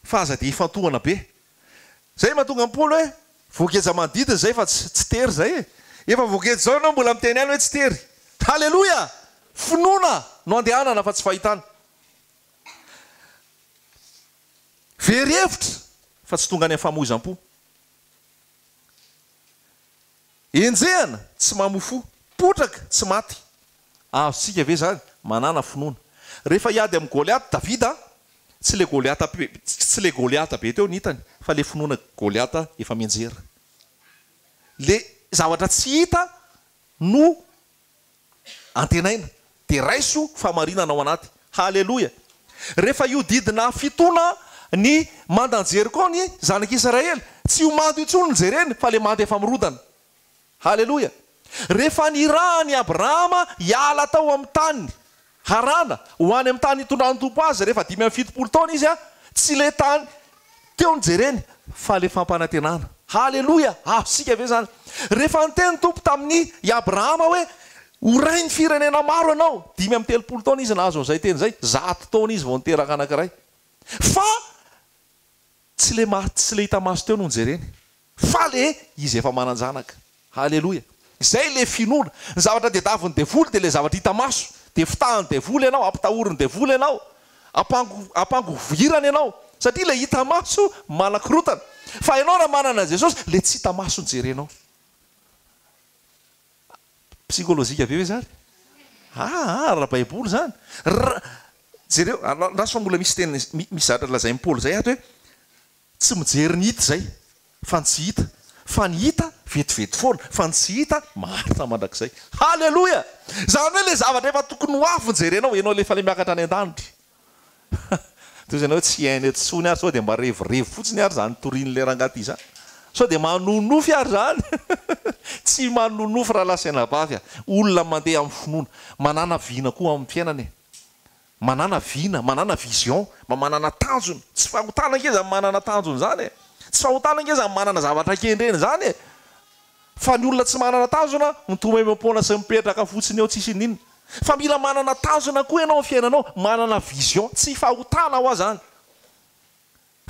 fa aza dia ifantohana be. Zay mahatonga an'i Paoly hoe voageja manodidina izay fa tsy tsy tery izay e. Efa voageja izao ianao mbola miteny ihany hoe tsy tery. Haleloia! Finoana no andehanana fa tsy fahitana. Very hevitra fa tsy tonga any amin'ny famoizam-po. Enjehana, tsy mamoa fo. Potraka, tsy maty. Azontsika ve izany? Manàna finoana. Rehefa hiady amin'i Goliata Davida, tsy ilay Goliata tsy ilay Goliata be teo no hitany, fa ilay finoana Goliata efa mianjera. Ilay zavatra tsy hita no antenaina. Dia raiso fahamarinana ao anaty. Haleloia! Rehefa hihodidina hafitoana ny mandan'i Jeriko ny zanak'Israely, tsy ho mando intsony ny jereny fa ilay manda efa mirodana. Haleloia! Rehefa nirahan'i Abrahama hiala tao amin'ny taniny, Harana, ho any amin'ny tany hitondran'ny Tompo azy rehefa 75 taona izy, tsy ilay tany Teo no jereny fa le fampanantenana. Haleloia! Azontsika ve izany? Rehefa niteny ny Tompo tamin'i i Abrahama hoe, Ho rain'ny firenena maro ianao, 35 taona izy nahazo an'izay teny izay, 100 taona izy vao niteraka anankiray. Fa tsy le maty tsy le hita maso teo no nojereny. Fa le izy efa manan-janaka. Haleloia. Izay le finoana. Ny zavatra tediavin'ny devoly dia le zavatra hita maso. Dia fitahan'ny devoly ianao, ampitahorin'ny devoly ianao, ampango ampangovirany ianao. Satria le hita maso manakorotana. Fa ianao raha manana an'i Jesosy, le tsy hita maso no jerenao. Psychologique be ve zany? Aa ara-baiboly zany. Ra jereo, andraso fa mbola misy teny misy zavatra lazain'i Paoly zay ato hoe Tsy mijery ny hita izay fa ny tsy hita, fa ny hita vetivety foana, fa ny tsy hita maharitra mandrakizay. Haleloia! Izany hoe ilay zavatra efa tokony ho avy no jerenao, ianao ilay efa ilay miakatra any an-danitra. Toy izany hoe tsy hiaina eto intsony ary sao dia mba revirevy fotsiny ary izany torian'ilay rangahy ity izany. Sao dia manonofy ary izany. Tsy manonofy rahalahy sy anabavy a! Olona mandeha amin'ny finoana, manana vina koa amin'ny fiainana e! Manàna vina, manàna vision, mba manàna tanjona. Tsy fahotana ange izany manana tanjona izany e! Tsy fahotana ange izany manana zavatra kendrena izany e! Fa ny olona tsy manana tanjona, mitomemem-poana sy mipetraka fotsiny eo tsisy ininona. Fa mila manana tanjona koa ianao amin'ny fiainanao, manana vision. Tsy fahotana hoa izany.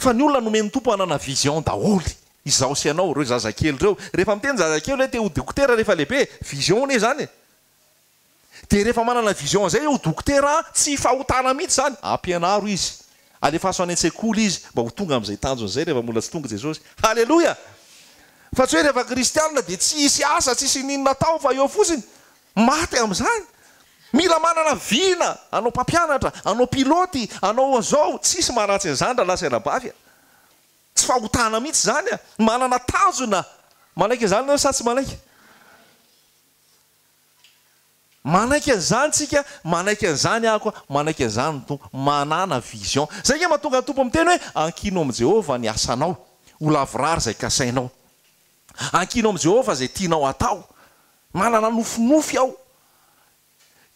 Fa ny olona nomen'ny Tompo hanana vision daholo. Izaho sy ianao, ireo zazakely ireo. Rehefa miteny zazakely hoe te ho dokotera rehefa lehibe, vision anie izany e! Dia rehefa manana vision an'izay io dokotera a, tsy fahotana mihitsy izany, ampianaro izy, alefaso any an-tsekoly izy mba ho tonga amin'izay tanjony izay rehefa mbola tsy tonga Jesosy. Haleloia! Fa tsy hoe rehefa kristianina dia tsy hisy asa, tsy hisy n'inona atao fa eo fotsiny. Maty amin'izany. Mila manana vina, hanao mpampianatra, hanao pilote, hanao an'izao, tsisy maharatsy an'izany rahalahy sy anabavy a. Tsy fahotana mihitsy izany a. Manana tanjona. Manaiky an'izany nareo sa tsy manaiky? Manaiky an'izany tsika, manaiky an'izany aho koa, manaiky an'izany ny Tompo. Manàna vision. Izay ange mahatonga ny Tompo miteny hoe, ankino amin'i Jehovah ny asanao, ho lavorary izay kasainao. Ankino amin'i Jehovah izay tianao hatao. Manana nofinofy aho.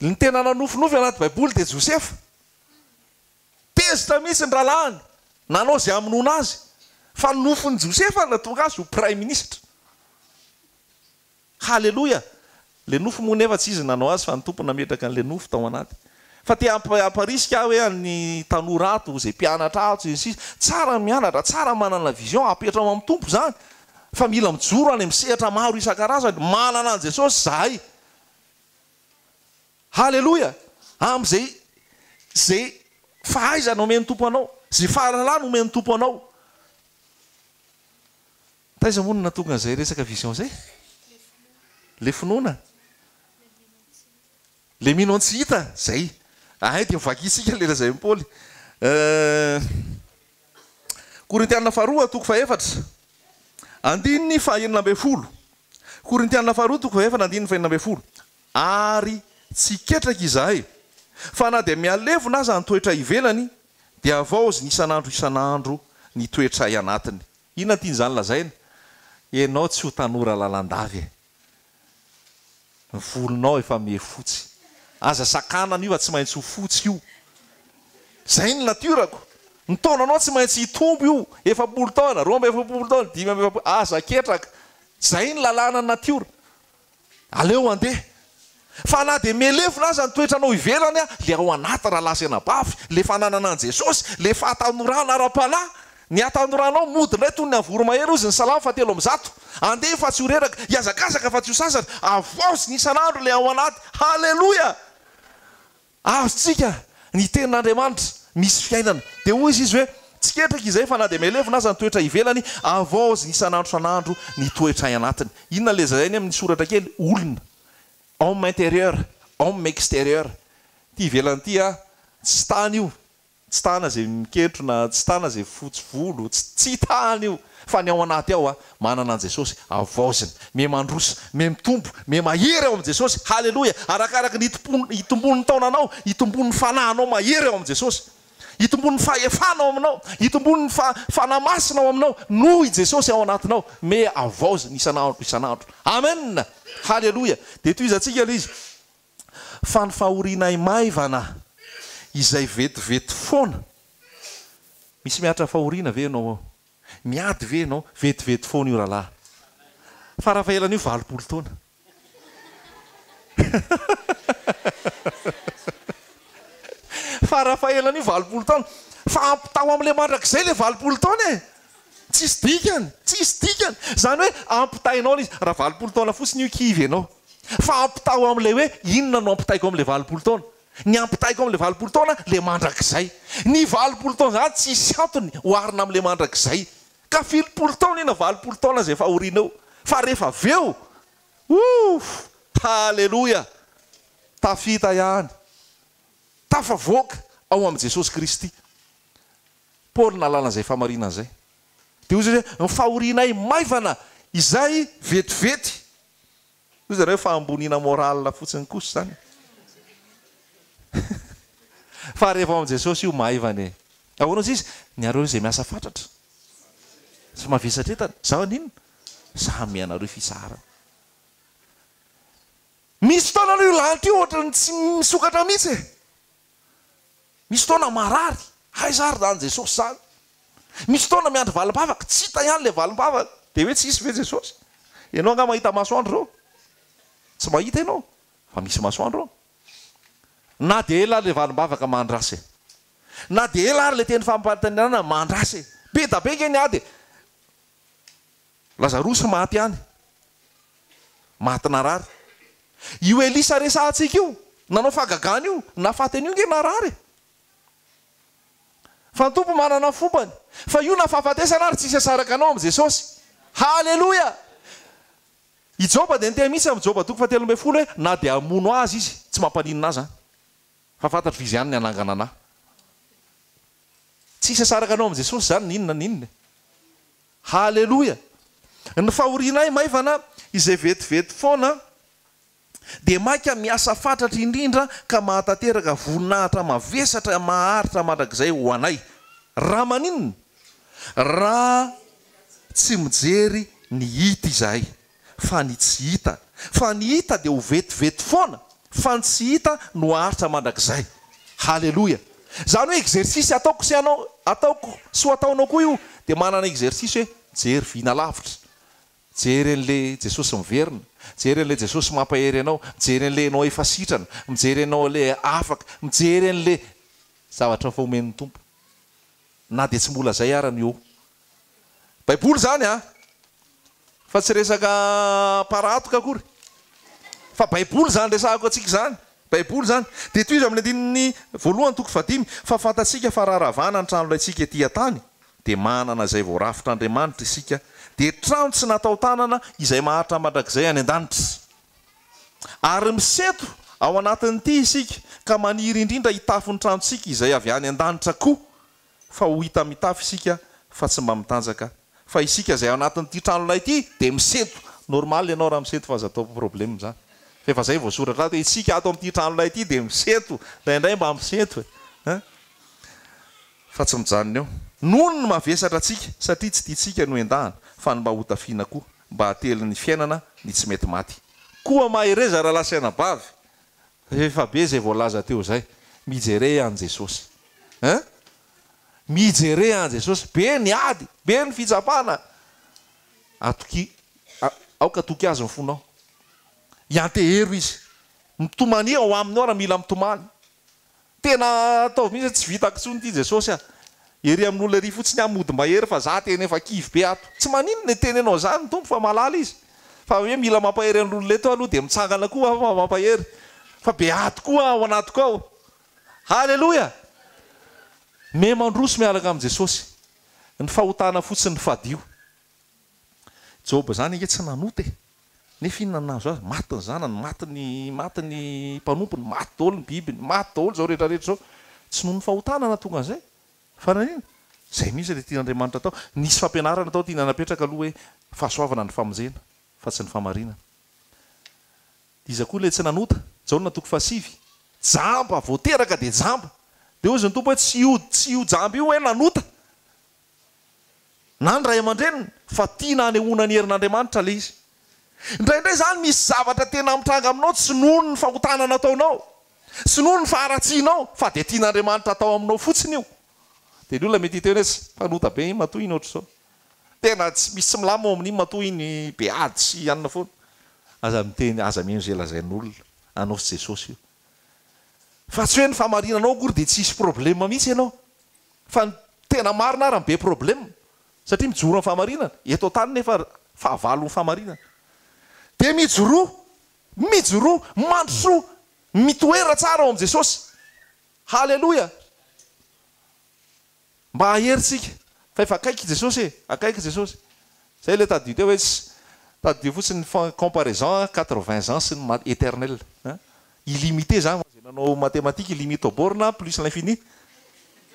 Ny tena nanofinofy anaty Baiboly dia Josefa. Tezitra mihitsy ny rahalahiny, nanao izay hamonoana azy. Fa ny nofin'i Josefa nahatonga azy ho praiminisitra. Haleloia! Le nofy moa nefa tsy izy nanao azy fa ny Tompo nametraka an'le nofy tao anaty. Fa te hamparisika aho hoe an'ny tanora ato, izay mpianatra ato sy ny sisa, tsara ny mianatra, tsara ny manana vision, apetraho amin'ny Tompo izany fa mila mijoro any amin'ny sehatra maro isan-karazany, manana an'i Jesosy izahay. Haleloia! Amin'izay izay fahaizana omen'ny Tompo anao, izay fahalalana omen'ny Tompo anao. Taiza moa no nahatonga an'izay resaka vision izay? Le finoana? Le mino an'i tsy hita? Zay. Ahay dia vakintsika le lazain'i Paoly. Korintiana faharoa toko fahefatra andininy faha-16. Korintiana faharoa toko fahefatra andininy faha-16. Ary tsy ketraka izahay, fa na dia mihalevona aza ny toetra ivelany, dia havaoziny isan'andro isan'andro ny toetray anatiny. Inona no tian'izany lazaina? Ianao tsy ho tanora lalandava e. Ny volonao efa miha fotsy. Aza sakanana io fa tsy maintsy ho fotsy io. Zay ny natiorako. Ny taonanao tsy maintsy hitombo io. 40 taona, 42 taona, 45, aza ketraka. Zay ny lalàna natiora. Aleo handeha. Fa na dia miha-levona aza ny toetranao ivelany, le ao anaty rahalahy sy anabavy, le fananana an'i Jesosy, le fahatanorana ara-panahy, ny hatanoranao mody indray toy ny an'ny voromahery hozy ny Salamo faha-103. Andeha fa tsy ho reraka, hihazakazaka fa tsy ho sasatra, havaozina isan'andro le ao anaty. Haleloia! Azontsika ny tenin'Andriamanitra, misy fiainana. Dia hoy izy hoe, Tsy ketraka izay fa na dia miha-levona aza ny toetra ivelany, havaozina isan'andro isan'andro ny toetra anatiny. Inona ilay lazainy amin'ny soratra kely? Olona. Homme intérieur, homme extérieur. Ity ivelany ity a, tsy tany io, tsy tana izay mikentrona, tsy tana izay fotsy volo, tsy tsy tany io, fa ny ao anaty ao a, manana an'i Jesosy, havaozina, miha mandroso, miha mitombo, miha mahery ao amin'i Jesosy, haleloia, arakaraka ny hitompoan hitomboan'ny taonanao, hitomboan'ny fanahinao mahery ao amin'i Jesosy, hitomboan'ny fahefana ao aminao, hitomboan'ny fa Fanahy Masina ao aminao, noho i Jesosy ao anatinao, miha havaozina isan'andro isan'andro. Amen! Haleloia! Dia tohizantsika ilay izy. Fa ny fahorianay maivana izay vetivety foana. Misy mihatra fahoriana ve ianao ao? Miady ve ianao? Vetivety foana io rahalahy. Farafahelany io 80 taona. Farafahelany io 80 taona. Fa ampitao amin'ilay mandrakizay ilay 80 taona e! Tsisy dikany, tsisy dikany. Izany hoe ampitainao ilay izy. Raha 80 taona fotsiny io kivy ianao. Fa ampitao amin'ilay hoe inona no ampitaiko amin'ilay 80 taona? Ny ampitaiko amin'ilay 80 taona ilay mandrakizay. Ny 80 taona izany tsisy antony oharina amin'ilay mandrakizay. Ka filopolo taona io na 80 taona izay fahoriana eo. Fa rehefa avy eo, ouff! Haleloia! Tafita ihany. Tafavoaka ao amin'i Jesosy Kristy. Paoly nahalala an'izay fahamarinana izay. Dia hoy izy hoe, Ny fahorianay maivana izay vetivety. Hoy zareo hoe fahamboniana morale fotsiny kosa izany. Fa rehefa ao amin'i Jesosy io maivana e. Ahoana hozy izy? Ny areo izay miasa fatratra sy mavesatra entana, izaho haninona? Izaho hanome anareo fisaharana. Misy fotoana aloha io lanitra io ohatran'ny tsy misokatra mihitsy e. Misy fotoana marary, aiza ary izany Jesosy izany? Misy fotoana miandry valim-bavaka, tsy hita ihany ilay valim-bavaka, dia hoe tsy hisy ve Jesosy? Ianao angaha mahita masoandro izao? Tsy mahita ianao, fa misy masoandro ao. Na dia ela ary ilay valim-bavaka mandrasa e. Na dia ela ary ilay teny fampanantenana mandrasa e. Be da be ange ny ady e. Lazarosy maty ihany. Maty narary. Io Elisa resahantsika io, nanao fahagagana io, nahafaty an'io nge narary e. Fa ny Tompo manana ny fombany. Fa io na fahafatesana ary tsisy asaraka anao amin'i Jesosy. Haleloia! I Joba dia niteny mihitsy amin'i Joba toko faha-13 hoe na dia hamono azy izy, tsy mampaninona ahy izany. Fa fantatro fa izy ihany ny hanangana an'ahy. Tsisy asaraka anao amin'i Jesosy izany na inona na inona e. Haleloia! Ny fahorianay maivana izay vetivety foana dia maika miasa fatratra indrindra ka mahatanteraka voninahitra mavesatra maharitra mandrakizay ho anay. Raha maninona? Raha tsy mijery ny hita izahay. fa ny tsy hita. Fa ny hita dia ho vetivety foana, fa ny tsy hita no haharitra mandrakizay. Haleloia! Izany hoe exercice ataoko sy anao, ataoko sy ho ataonao koa io, dia manana exercice hoe jery vina lavitra, jery an'le Jesosy miverina, jery an'le Jesosy mampahery anao, mijery an'le ianao efa sitrana, mijery anao le afaka, mijery an'le zavatra efa omen'ny Tompo. Na dia tsy mbola izay ara ny eo. Baiboly izany an! Fa tsy resaka paratoka akory. Fa Baiboly izany resahako antsika izany. Baiboly izany. Dia tohizo amin'ny andininy voalohany toko fahadimy, Fa fantatsika fa raha ravana ny tranolaintsika ety an-tany, dia manana izay voarafitr'Andriamanitra isika, dia trano tsy natao-tanana izay maharitra mandrakizay any an-danitra. Ary misento ao anatin'ity isika, ka maniry indrindra hitafy ny tranontsika izay avy any an-danitra koa, fa ho hita mitafy isika fa tsy mba mitanjaka fa isika izay ao anatin'ity tranolay ity dia misento, normal ianao raha misento fa aza atao problème izany fa efa izay voasoratra ato hoe isika ato amin'ity tranolay ity dia misento, indraindray mba misento e hein fa tsy mijanona eo. Noho ny mavesatra antsika satria tsy tiantsika no endahana fa ny mba hotafiana koa. mba hatelin'ny fiainana ny tsy mety maty. Koa mahereza rahalahy sy anabavy, efa be izay voalaza teo izay, mijere an'i Jesosy. Hein? Mijere an'i Jesosy. Be ny ady, be ny fitsapana. Atokia, aoka hatoky Azy ny fonao. Iantehero Izy. Mitomania ao Aminy ao raha mila mitomany. Tena ataovy mihitsy hoe tsy vitako intsony ity Jesosy a! Ery amin'olona ery fotsiny aho mody mahery fa za tena efa kivy be ato. Tsy maninona e teny anao zany ny Tompo fa malala izy. Fa hoe mila mampahery an'olona eto aho aloha dia mitsangana koa aho fa mampahery. Fa be ady koa ao anatiko ao. Haleloia! Me mandroso miaraka amin'i Jesosy. Ny fahotana fotsiny fadio. Joba zany ange tsy nanota e! Nefa inona no nahazo azy? Maty ny zanany, maty ny maty ny mpanompony, maty daholo ny bibiny, maty daholo izao rehetra rehetra izao. Tsy noho ny fahotana nahatonga an'izay. Fa naninona? Izay mihitsy ilay tian'Andriamanitra atao. Nisy fampianarana tao tiana napetraka aloha hoe fahasoavana ny famonjena fa tsy ny fahamarinana. Iza koa ilay tsy nanota? Jaona toko fahasivy. Jamba, vao teraka dia jamba. Dia hozy ny Tompo hoe tsy io tsy io jamba io hoe nanota. Na ny ray aman-dreniny, fa tiana hanehoana ny herin'Andriamanitra ilay izy. Indraindray izany misy zavatra tena mitranga aminao tsy noho ny fahotana nataonao, tsy noho ny faharatsianao, fa dia tian'Andriamanitra atao aminao fotsiny io. Dia ny olona mety hiteny hoe tsy mpanota be iny matoa iny ohatr'izao. Tena tsy misy tsy milamina ao amin'iny matoa iny be ady sy anona foana. Aza miteny, aza mihaino izay lazain'olona. Anao sy Jesosy io. Fa tsy hoe ny fahamarinanao akory dia tsy hisy problème mihitsy ianao. Fa ny tena marina ary be problème satria mijoro amin'ny fahamarinana, eto an-tany nefa fahavalon'ny fahamarinana. Dia mijoroa, mijoroa, mandrosoa, mitoera tsara ao amin'i Jesosy. Haleloia! Mba hahery tsika fa efa akaiky Jesosy e, akaiky Jesosy. Zay ilay tadidio teo hoe tsy tadidio fotsiny ny comparaison 80 ans sy ny éternel. Illimité zany ho an'izay nanao mathématique, limite aux bornes plus l'infini.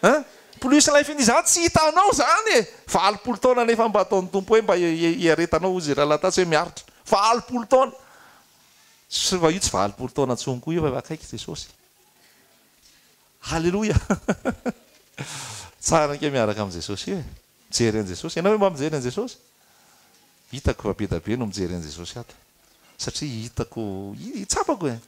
Hein? Plus l'infini zany tsy hitanao zany e! 80 taona nefa mba ataon'ny Tompo hoe mba hiaretanao hozy rahalahy tatsy hoe miaritra. 80 taona! Fa io tsy 80 taona intsony koa io fa efa akaiky Jesosy. Haleloia! Tsara ange miaraka amin'i Jesosy io e! Mijery an'i Jesosy. Ianao ve mba mijery an'i Jesosy? Hitako fa be da be no mijery an'i Jesosy ato. Satria hitako, tsapako e!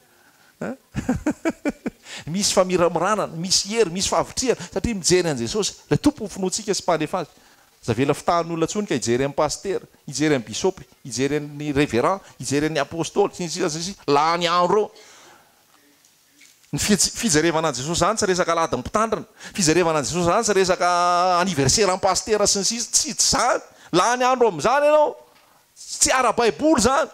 Misy famiramirana, misy hery, misy fahavitrihana, satria mijery an'i Jesosy, ilay Tompon'ny finoantsika sy Mpanefa azy. Aza avela fitahan'ny olona intsony ka hijery an'i Pasitera, hijery an'i Bisopy, hijery an'ny Reverend, hijery an'ny Apostoly, sy ny sisa sy ny sisa. Lany andro eo. Ny fijerevana an'i Jesosy izany tsy resaka alahadin'ny mpitandrina, fijerevana an'i Jesosy izany tsy resaka anniversaire-n'ny pasitera sy ny sisa, tsy izany, lany andro amin'izany ianao, tsy ara-baiboly izany.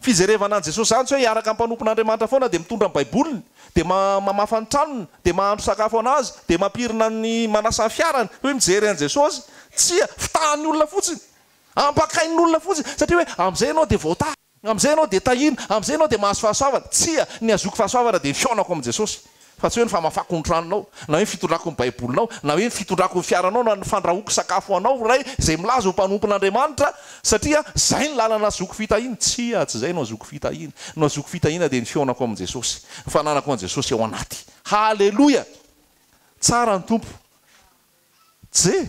Fijerevana an'i Jesosy izany tsy hoe hiaraka amin'ny mpanompon'Andriamanitra foana dia mitondra ny baiboliny, dia mamafa ny tranony, dia mahandro sakafo an'azy, dia mampirina ny manasa ny fiarany, hoe mijery an'i Jesosy. Tsia, fitahan'ny olona fotsiny, ampakain'ny olona fotsiny, satria hoe amin'izay ianao dia voatahy. Amin'izay ianao dia tahiana, amin'izay ianao dia mahazo fahasoavana. Tsia, ny hahazoako fahasoavana dia ny fihaonako amin'i Jesosy, fa tsy hoe ny famafako ny tranonao, na hoe ny fitondrako ny Baibolinao, na hoe ny fitondrako ny fiaranao, na ny fandrahoako sakafo ho anao, Ray, izay milaza ho mpanompon'Andriamanitra, satria izay ny lalana hahazoako fitahiana. Tsia, tsy izay no hahazoako fitahiana. Ny hahazoako fitahiana dia ny fihaonako amin'i Jesosy, ny fananako an'i Jesosy ao anaty. Haleloia! Tsara ny Tompo. Tse!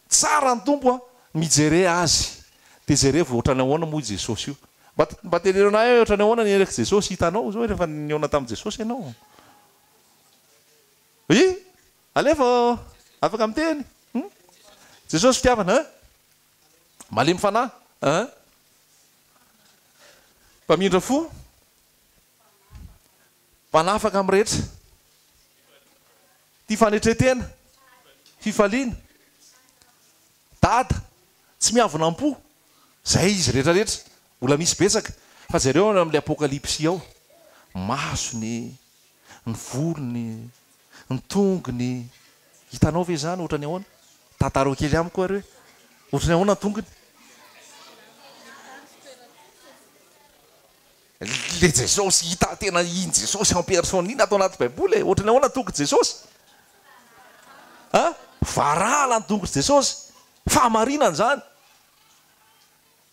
Tsara ny Tompo a! Mijere Azy dia jerevo ohatrany ahoana moa i Jesosy io. Mba mba teneno anay hoe ohatrany ahoana ny endrik'i Jesosy hitanao izao rehefa nihaona tamin'i Jesosy ianao. Oui! Alefa ô! Afaka miteny. Hum? Jesosy fitiavana hein? Malemy fanahy hein? Mpamindra fo? Mpanafaka amin'ny rehetra. Tia fanetren-tena, fifaliana, dada, tsy miavona am-po, izay izy rehetra rehetra, mbola misy betsaka, fa jereo any amin'ilay apokalypsy ao, masony, ny volony, ny tongony, hitanao ve izany ohatran'ny ahoana? Tantarao kely amiko ary hoe ohatran'ny ahoana ny tongony? Le Jesosy hita tena iny Jesosy en personne iny ato anaty baiboly e, ohatran'ny ahoana tongotr'i Jesosy? A? Varahana ny tongotr'i Jesosy, fahamarinana izany.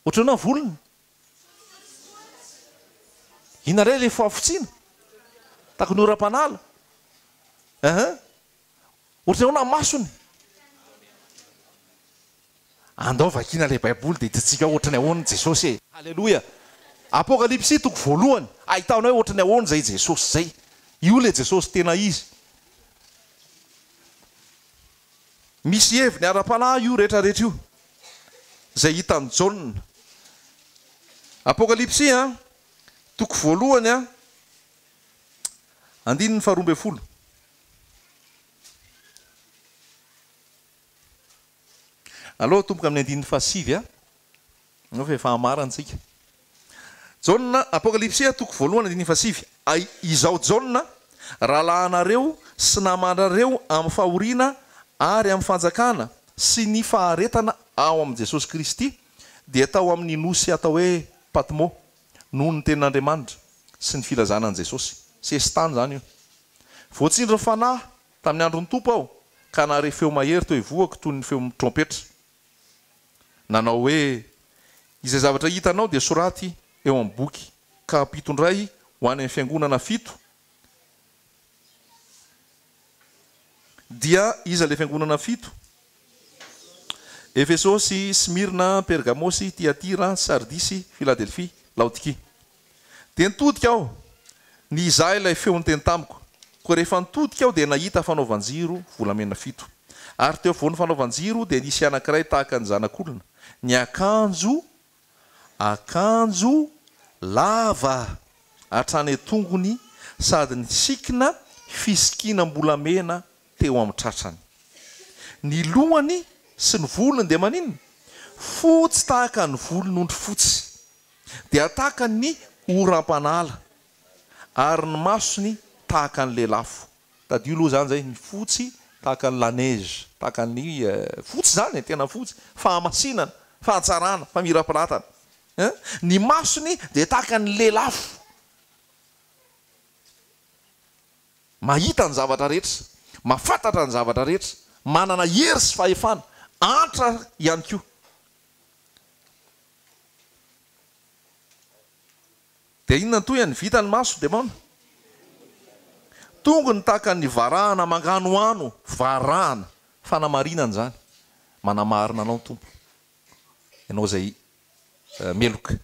Ohatran'ny ahoana ny volony? Inona indray le fahafotsiana? Tahaka ny oram-panala. Ehe. Ohatran'ny ahoana ny masony? Andao vakiana ilay Baiboly dia hitantsika ao ohatran'ny ahoana Jesosy e! Aleloia! Apokalypsy toko voalohany, ahitanao hoe ohatran'ny ahoana izay Jesosy izay. Io ilay Jesosy tena izy. Misy heviny ara-panahy io rehetra rehetra io, izay hitan'i Jaona. Apokalypsy a, toko voalohany a, andininy faharoa ambin'ny folo. Aleo atomboka amin'ny andininy fahasivy a. Aleo fa efa hamarana isika. Jaona, Apokalypsy toko voalohany andininy fahasivy. Ay, izaho Jaona, rahalahinareo sy namanareo amin'ny fahoriana ary amin'ny fanjakana sy ny faharetana ao amin'i Jesosy Kristy, dia tao amin'ny nosy atao hoe Patmo, noho ny tenin'Andriamanitra sy ny filazana an'i Jesosy. Sesitany izany io. Voatsindrin'ny Fanahy Tamin'ny andron'ny Tompo aho, ka nahare feo mahery teo ivohoko toy ny feon'ny trompetra, nanao hoe, Izay zavatra hitanao dia soraty eo amin'ny boky, ka ampitondray ho any amin'ny fiangonana fito. Dia iza ilay fiangonana fito? Efesosy, Smyrna, Pergamosy, Tyatira, Sardisy, Filadelfia, Laodikia. Dia nitodika aho, nizaha ilay feo niteny tamiko. Koa rehefa nitodika aho dia nahita fanaovan-jiro volamena fito. Ary teo afovoan'ny fanaovan-jiro dia nisy anankiray tahaka ny zanak'olona, niakanjo akanjo lava hatrany an-tongony sady nisikina fisikinam-bolamena teo amin'ny tratrany. Ny lohany sy ny volony dia maninona? Fotsy tahaka ny volon'ondry fotsy. Dia tahaka ny oram-panala, ary ny masony tahaka ny lelafo. Tadidio aloha izany izay, ny fotsy tahaka ny la neige, tahaka ny fotsy izany e, tena fotsy, fahamasinana, fahatsarana, famirapiratana. Ny masony dia tahaka ny lelafo. Mahita ny zavatra rehetra, mahafantatra ny zavatra rehetra, manana hery sy fahefana, antra ihany koa. Dia inona ny tohiny? Vita ny maso, demona. Tongony tahaka ny varahana manganohano, varahana. Fanamarinana izany. Manamarina anao ny Tompo. Ianao izay meloka.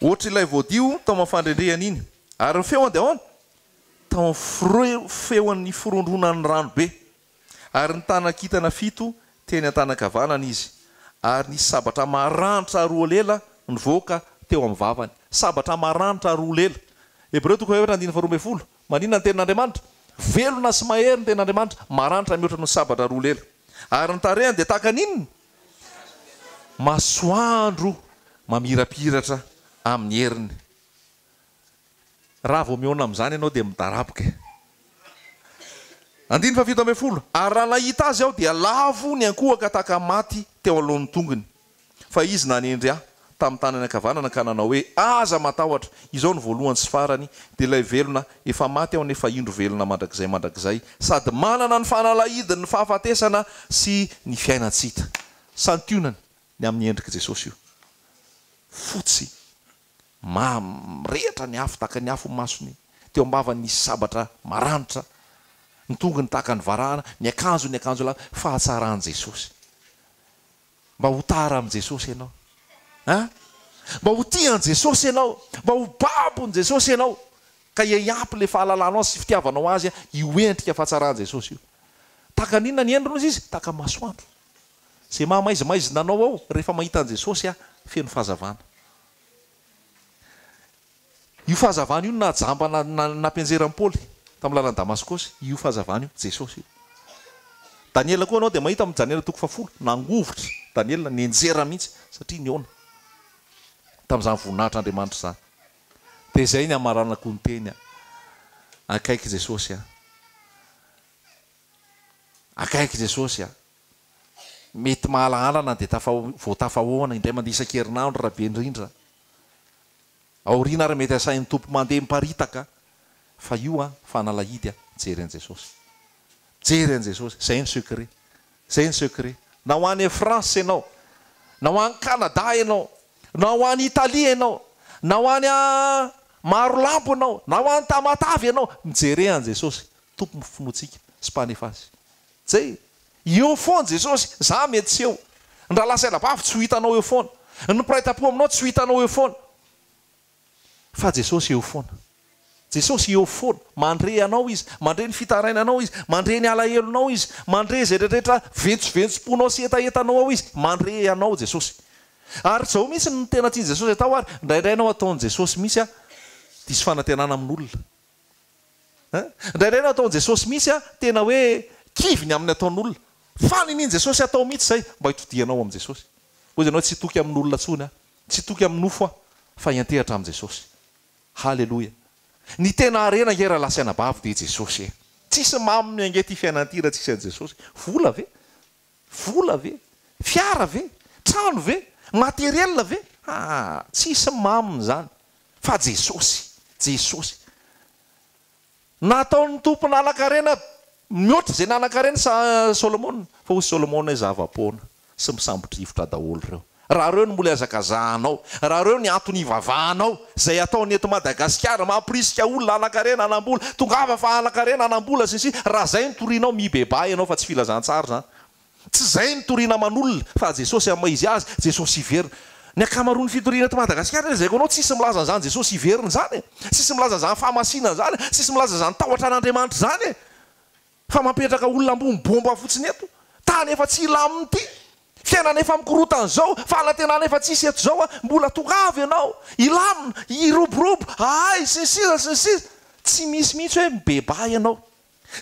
Ohatr'ilay voadio tao amin'ny fandrendrehana iny. Ary ny feony dia ahoana? Tao amin'ny feon'ny firondronan'ny rano be. Ary nitana kintana fito teny an-tanan-kavanana izy, ary nisy sabatra maranitra roa lela nivoaka teo amin'ny vavany. Sabatra maranitra roa lela. Hebreo toko fahefatra andininy faharoa ambin'ny folo. Maninona ny tenin'Andriamanitra? Velona sy mahery ny tenin'Andriamanitra, maranitra mihoatra noho ny sabatra roa lela. Ary ny tarehiny dia tahaka ny inona? Masoandro mamirapiratra amin'ny heriny. Raha vao mihaona amin'izany ianao dia midaraboka e. Andininy fahafito ambin'ny folo, Ary raha nahita azy aho dia lavo niankohoka tahaka maty teo alohan'ny tongony. Fa izy nanendry ahy tamin'ny tanany ankavanana ka nanao hoe, Aza matahotra, izao no voalohany sy farany, dia ilay velona, efa maty aho nefa indro velona mandrakizay mandrakizay, sady manana ny fanalahidin'ny fahafatesana sy ny fiainan-tsy hita. Santionany ny amin'ny endrik'i Jesosy io. Fotsy Ma, mirehitra ny afo tahaka ny afo ny masony, teo am-bavany nisy sabatra maranitra, ny tongony tahaka ny varahana, ny akanjony akanjo lava, fahatsaran'i Jesosy. Mba ho tara amin'i Jesosy ianao. An? Mba ho tia an'i Jesosy ianao, mba ho babon'i Jesosy ianao, ka hiampy ilay fahalalanao sy fitiavanao Azy io endrika fahatsaran'i Jesosy io. Tahaka ny inona ny endriny hozy izy? Tahaka ny masoandro. Izay maha maizimaizina anao ao rehefa mahita an'i Jesosy feno fahazavana. Io fahazavana io no nahajamba nampianjera an'i Paoly tamin'ny lalan'i Damaskosy, io fahazavana io, Jesosy io. Daniela koa ianao dia mahita amin'ny Daniela toko fahafolo, nangovitra Daniela, nianjera mihitsy satria nihaona tamin'izany voninahitr'Andriamanitra izany. Dia izay ny hamaranako ny teny, akaiky Jesosy an. Akaiky Jesosy an. Mety mahalahalana dia tafa vao tafahoana indray mandeha isan-kerinandro raha be indrindra. Aoriana ary mety asain'ny Tompo mandeha miparitaka fa io an fanalahidy an, mijery an'i Jesosy. Mijery an'i Jesosy, izay ny secret. Izay ny secret. Na ho any France ianao, na ho any Canada ianao, na ho any Italie ianao, na ho any Marolambo ianao, na ho any Tamatave ianao, mijere an'i Jesosy, Tompon'ny finoantsika sy Mpanefa azy. Zay. Eo foana Jesosy, za mety tsy eo. Ny rahalahy sy anabavy tsy ho hitanao eo foana. Ny mpiray tampo aminao tsy ho hitanao eo foana. Fa Jesosy eo foana. Jesosy eo foana. Mandre anao Izy. Mandre ny fitarainanao Izy. Mandre ny alahelonao Izy. Mandre izay rehetra ventsoventsom-ponao sy hetahetanao ao Izy. Mandre anao Jesosy. Ary izao mihitsy no tena tian'i Jesosy atao ary indraindray ianao ataon'i Jesosy mihitsy a diso fanantenana amin'olona. Hein? Indraindray ianao ataon'i Jesosy mihitsy a tena hoe kivy ny amin'ny ataon'olona. Fa ninian'i Jesosy atao mihitsy izay mba hitodihanao amin'i Jesosy. Hoy ianao tsy hitoky amin'olona intsony aho. Tsy hitoky amin'ny nofo aho fa hiantehatra amin'i Jesosy. Haleloia. Ny tena harena ange rahalahy sy anabavy dia Jesosy e. Tsisy maminy ange ity fiainana ity raha tsisy an'i Jesosy. Vola ve? Vola ve? Fiara ve? Trano ve? Matériel ve? Aa, tsisy maminy izany fa Jesosy. Jesosy. Nataon'ny Tompo nanan-karena mihoatra izay nanan-karena sa Solomona. Fa hoy Solomona hoe zava-poana sy misambo-drivotra daholo ireo. Raha ireo no mbola ihazakazahanao, raha ireo ny antony ivavahanao, izay ataony eto Madagasikara, mampirisika olona hanan-karena, hanam-bola, tongava fa hanan-karena, hanam-bola sy ny sisa, raha izay no torianao, mibebaha ianao fa tsy filazantsara izany. Tsy izay no toriana aman'olona fa Jesosy amin'ny maha izy azy, Jesosy hiverina. Ny ankamaroan'ny fitoriana eto Madagasikara lazaiko anao tsisy milaza an'izany Jesosy hiverina izany e! Tsisy milaza an'izany fahamasinana izany e! Tsisy milaza izany tahotra an'Andriamanitra izany e! Fa mampetraka olona ambony bomba fotsiny eto. Tany efa tsy hilamina ity. Fiainana efa mikorotana izao, fanantenana efa tsisy eto izao a! Mbola tongava ianao, hilamina, hiroborobo, ahay, sy ny sisa sy ny sisa. Tsy misy mihitsy hoe mibebaha ianao.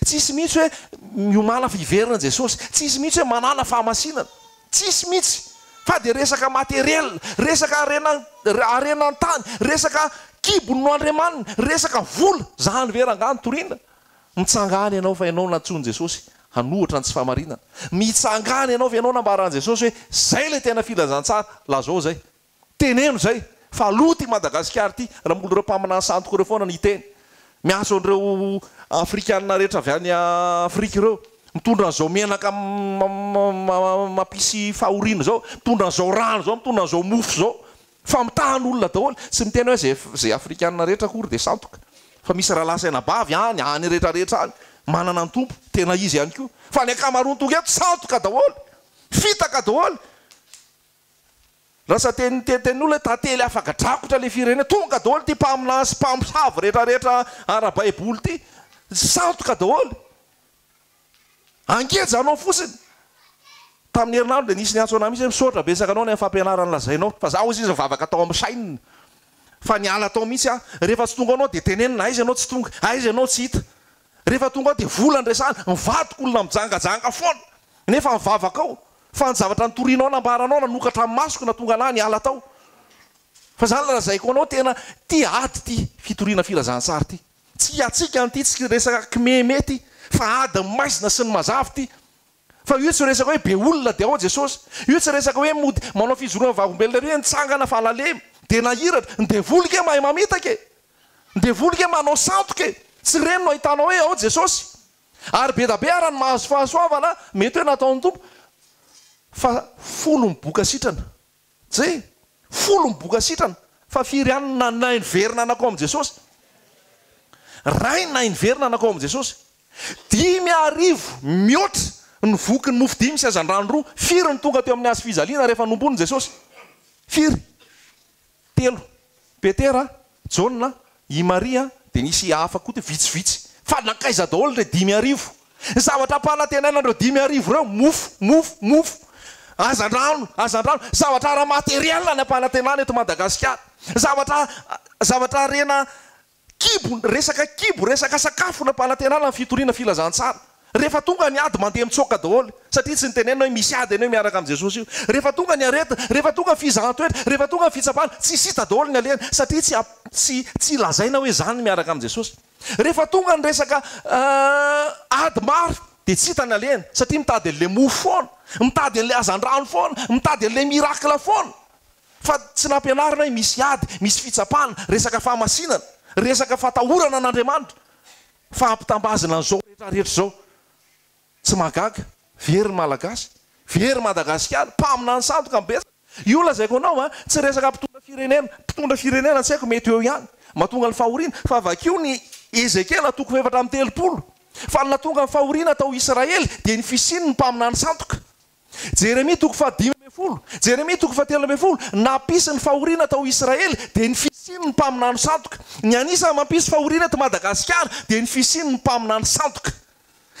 Tsisy mihitsy hoe miomàna fa hiverina Jesosy. Tsisy mihitsy hoe manàna fahamasinana. Tsisy mihitsy. Fa dia resaka matériel, resaka harena harena an-tany, resaka kibony no andriamaniny, resaka vola. Zany ve rangaha no toriana? Mitsangàna ianao fa ianao nantsoin'i Jesosy hanohitra ny tsy fahamarinana. Mitsangàna ianao fa ianao nambaran'i Jesosy hoe zay ilay tena filazantsara. Lazao zay. Teneno izay fa aloha ity Madagasikara ity raha mbola ireo mpaminany sandoka ireo foana no hiteny. Miantso an'ireo afrikanina rehetra avy any Afrika ireo. Mitondra an'izao menaka mampisy fahoriana izao, mitondra an'izao rano izao, mitondra an'izao mofo izao. Famitahan'olona daholo. Tsy miteny hoe izay izay afrikanina rehetra akory dia sandoka. Fa misy rahalahy sy anabavy any, any rehetra rehetra any, manana ny Tompo, tena izy ihany koa. Fa ny ankamaroany tonga eto sandoka daholo. Fitaka daholo. Lasa teny tenin'olona hoe tantely afaka drakotra le firenena, tonga daholo ity mpaminany sy mpamosavy retraretra ara-baiboly ity, sandoka daholo. Angeja anao fotsiny. Tamin'ny herinandro dia nisy niantso anah mihitsy hoe misaotra betsaka anao ny amin'ny fampianarana lazainao fa za hozy izy nivavaka tao amin'ny chaine fa niala tao mihitsy aho, rehefa tsy tonga anao dia tenenina aiza ianao tsy tonga, aiza ianao tsy hita. Rehefa tonga ao dia vola no resahana, ny vadiko olona mijangajanga foana nefa mivavaka ao fa ny zavatra nitorianao nambaranao nanokatra ny masoko natonga anah niala tao. Fa zany lazaiko anao tena ty ady ty fitoriana filazantsara ty. Tsy antsika an'ity tsy resaka kimeme ty fa ady ny maizina sy ny mazava ty. Fa io tsy resaka hoe be olona dia ao Jesosy. Io tsy resaka hoe mody manao fijoroana vavolombelona ery hoe nitsangana fa nalemy dia nahiratra. Ny devoly nge mahay mamitaka e! Ny devoly nge manao sandoka e! Tsy ireny no ahitanao hoe ao Jesosy. Ary be da be ara ny mahazo fahasoavana mety hoe nataon'ny Tompo fa folo miboka sitrana. Zay! Folo miboka sitrana fa firy ihany no nahay niverina nankao amin'i Jesosy? Ray nahay niverina nankao amin'i Jesosy. 5000 mihoatra ny voky ny mofo dimy sy hazandrano roa. Firy no tonga teo amin'ny hazo fijaliana rehefa nombon'i Jesosy? Firy? Telo. Petera, Jaona, i Maria, dia nisy hafa koa teo, vitsivitsy. Fa nankaiza daholo ireo 5000? Ny zavatra ampanantenaina an'ireo 5000 ireo, mofo, mofo, mofo, hazandrano, hazandrano, zavatra ara-materiel ny ampanantenana eto Madagasikara. Zavatra, zavatra harena Kibo, resaka kibo, resaka sakafo nampanantenana ny fitoriana filazantsara. Rehefa tonga ny ady mandeha mitsoaka daholo, satria tsy nitenenina hoe misy ady anie miaraka amin'i Jesosy io. Rehefa tonga ny aretina, rehefa tonga ny fizahan-toetra, rehefa tonga ny fitsapana, tsisy hita daholo ny alehany, satria tsy tsy tsy lazaina hoe izany miaraka amin'i Jesosy. Rehefa tonga ny resaka ady maro dia tsy hita ny alehany, satria mitady an'ilay mofo foana, mitady an'ilay hazandrano foana, mitady an'ilay miracle foana. Fa tsy nampianarina hoe misy ady, misy fitsapana, resaka fahamasinana, resaka fatahorana an'Andriamanitra, fa ampitambazina an'izao rehetra rehetra izao. Tsy mahagaga, very ny Malagasy, very Madagasikara, mpaminany sandoka ny betsaka. Io lazaiko anao a, tsy resaka mpitondra firenena, mpitondra firenena tsy haiko mety eo ihany, mahatonga ny fahoriana, fa vakio ny Ezekiela toko fahefatra amby 30, fa ny nahatonga ny fahoriana tao Israely dia ny fisian'ny mpaminany sandoka. Jeremia toko faha 15. Jeremia toko fahatelo ambin'ny folo, nampisy ny fahoriana tao Israely dia ny fisian'ny mpaminany sandoka. Ny anisan'ny mampisy fahoriana eto Madagasikara dia ny fisian'ny mpaminany sandoka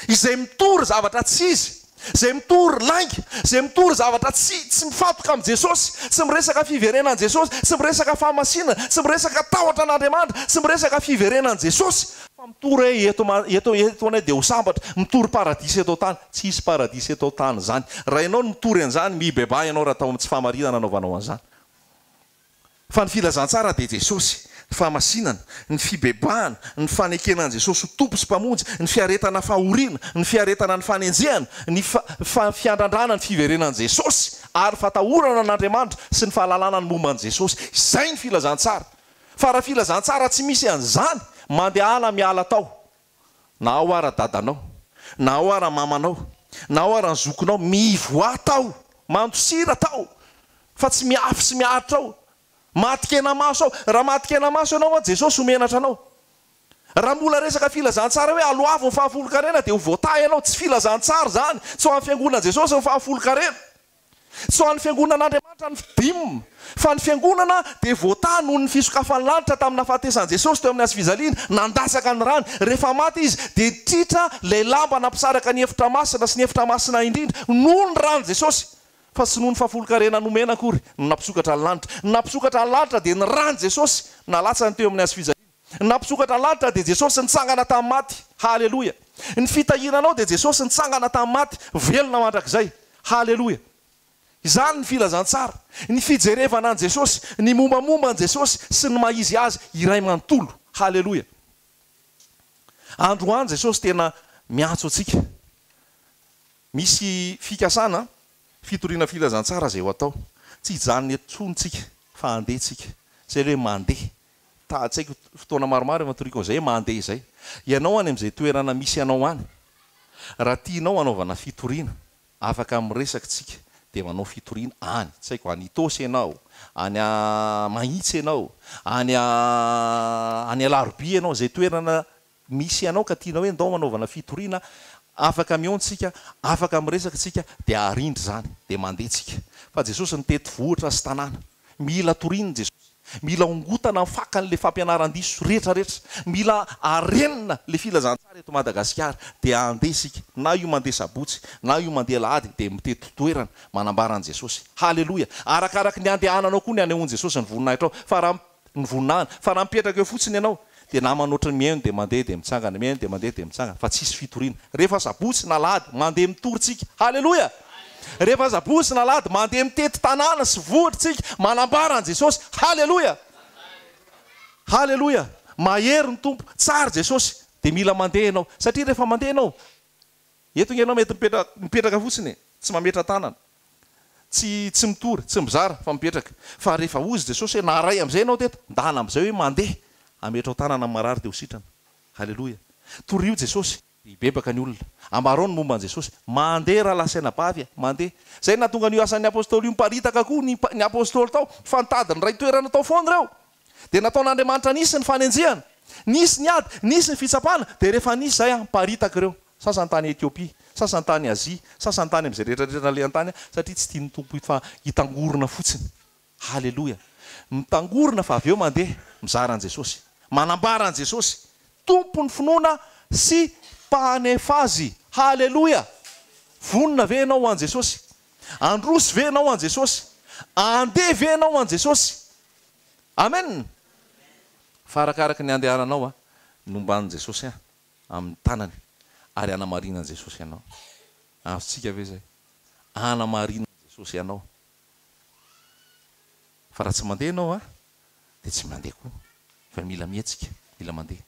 izay mitory zavatra tsy izy, izay mitory lainga, izay mitory zavatra tsy mifantoka amin'i Jesosy, tsy miresaka fiverenan'i Jesosy, tsy miresaka fahamasinana, tsy miresaka tahotra an'Andriamanitra, tsy miresaka fiverenan'i Jesosy, fa mitory hoe eto eto eto anay dia ho sambatra, mitory paradisa eto an-tany. Tsy hisy paradisa eto an-tany izany. Raha ianao no mitory an'izany, mibebaha ianao raha tao amin'ny tsy fahamarinana nanaovanao an'izany. Fa ny filazantsara dia Jesosy, ny fahamasinana, ny fibebahana, ny fanekena an'i Jesosy ho Tompo sy Mpamonjy, ny fiaretana fahoriana, ny fiaretana ny fanenjehana, ny fiandrandrana ny fiverenan'i Jesosy, ary fatahorana an'Andriamanitra sy ny fahalalana ny momba an'i Jesosy. Izay ny filazantsara. Fa raha filazantsara tsy misy an'izany, mandehana miala tao. Na ao ara dadanao, na ao ara mamanao, na ao ara ny zokinao, mivoaha tao, mandosira tao, fa tsy miafy sy miaritra ao. Matin-kenamaso ao. Raha matin-kenamaso ianao an, Jesosy ho menatra anao. Raha mbola resaka filazantsara hoe aloavy ny fahafolonkarena dia ho voatahy ianao, tsy filazantsara izany, tsy ho an'ny fiangonan'i Jesosy ny fahafolonkarena. Tsy ho an'ny fiangonan'Andriamanitra ny dîme, fa ny fiangonana dia voatahy noho ny fisokafan'ny lanitra tamin'ny nahafatesan'i Jesosy teo amin'ny hazofijaliana, nandatsaka ny rany. Rehefa maty Izy, dia tritra ilay lamba nampisaraka ny efitra masina sy ny efitra masina indrindra, noho ny ran'i Jesosy, fa tsy noho ny fahafolonkarena nomena akory no nampisokatra ny lanitra. Ny nampisokatra ny lanitra dia ny ran'i Jesosy nalatsany teo amin'ny hazofijaliana. Ny nampisokatra ny lanitra dia Jesosy nitsangana tamin'ny maty. Haleloia! Ny fitahiana anao dia Jesosy nitsangana tamin'ny maty, velona mandrakizay. Haleloia! Izany ny filazantsara, ny fijerevana an'i Jesosy, ny mombamomba an'i Jesosy sy ny maha izy azy iray manontolo. Haleloia! Androany Jesosy tena miantso antsika. Misy fikasana fitoriana filazantsara izay ho atao. Tsy hijanona eto intsony tsika fa handeha tsika. Izay ilay hoe mandeha. Ta, tsy haiko, fotoana maromaro efa nitoriako an'izay hoe mandeha izay. Ianao any amin'izay toerana misy anao any, raha tianao hanaovana fitoriana, afaka miresaka tsika dia manao fitoriana any, tsy haiko, any Itaosy ianao, any Mahitsy ianao, any any Alarobia ianao, izay toerana misy anao ka tianao hoe ndao hanaovana fitoriana, afaka mihaona tsika, afaka miresaka tsika dia arindra izany, dia mandeha tsika. Fa Jesosy nitety vohitra sy tanàna. Mila toriana Jesosy. Mila ongotana ny fakan'ilay fampianaran-diso rehetra rehetra. Mila arenina ilay filazantsara eto Madagasikara. Dia handeha isika. Na io mandeha sabotsy, na io mandeha alahady dia mitety toerana manambara an'i Jesosy. Haleloia! Arakaraky ny andehananao koa ny anehoan'i Jesosy ny voninahitrao. Fa raha ny voninahiny. Fa raha mipetraka eo fotsiny ianao dia namana ohatry ny mihaino dia mandeha dia mitsangana, mihaino dia mandeha dia mitsangana fa tsisy fitoriana. Rehefa sabotsy na alahady mandeha mitory tsika. Haleloia! Rehefa sabotsy na alahady mandeha mitety tanàna sy vohitra tsika manambara an'i Jesosy. Haleloia! Haleloia! Mahery ny Tompo, tsara Jesosy dia mila mandeha ianao satria rehefa mandeha ianao Eto nge ianao mety mipetraka fotsiny e, tsy mametra-tanana, tsy tsy mitory, tsy mizara fa mipetraka. Fa rehefa hozy Jesosy hoe naharay amin'izay ianao teto, ndana amin'izay hoe mandeha, ametrao tanana amin'ny marary dia ho sitrana. Haleloia. Torio Jesosy dia hibebaka ny olona. Ambarao ny momba an'i Jesosy. Mandeha rahalahy sy anabavy a, mandeha. Izay no nahatonga an'io asan'ny apostoly io miparitaka koa ny ny apostoly tao, fa nitady ny iray toerana tao foana ireo. Dia nataon'Andriamanitra nisy ny fanenjehana, nisy ny ady, nisy ny fitsapana, dia rehefa nisy izay an, miparitaka ireo. Sasany tany Etiopia, sasany tany Azia, sasany tany amin'izay rehetra rehetra nalehany tany satria tsy tian'ny Tompo fa hitangorona fotsiny. Haleloia! Mitangorona fa avy eo mandeha mizara an'i Jesosy. Manambara an'i Jesosy. Tompon'ny finoana sy Mpanefa azy. Haleloia! Vonona ve ianao ho an'i Jesosy? Handroso ve ianao ho an'i Jesosy? Handeha ve ianao ho an'i Jesosy? Amen! Fa arakaraky ny andehananao no omban'i Jesosy amin'ny tanany ary hanamarinan'i Jesosy anao. Azontsika ve izay? Hanamarinan'i Jesosy anao. Fa raha tsy mandeha ianao dia tsy mandeha koa. Fa mila mihetsika, mila mandeha.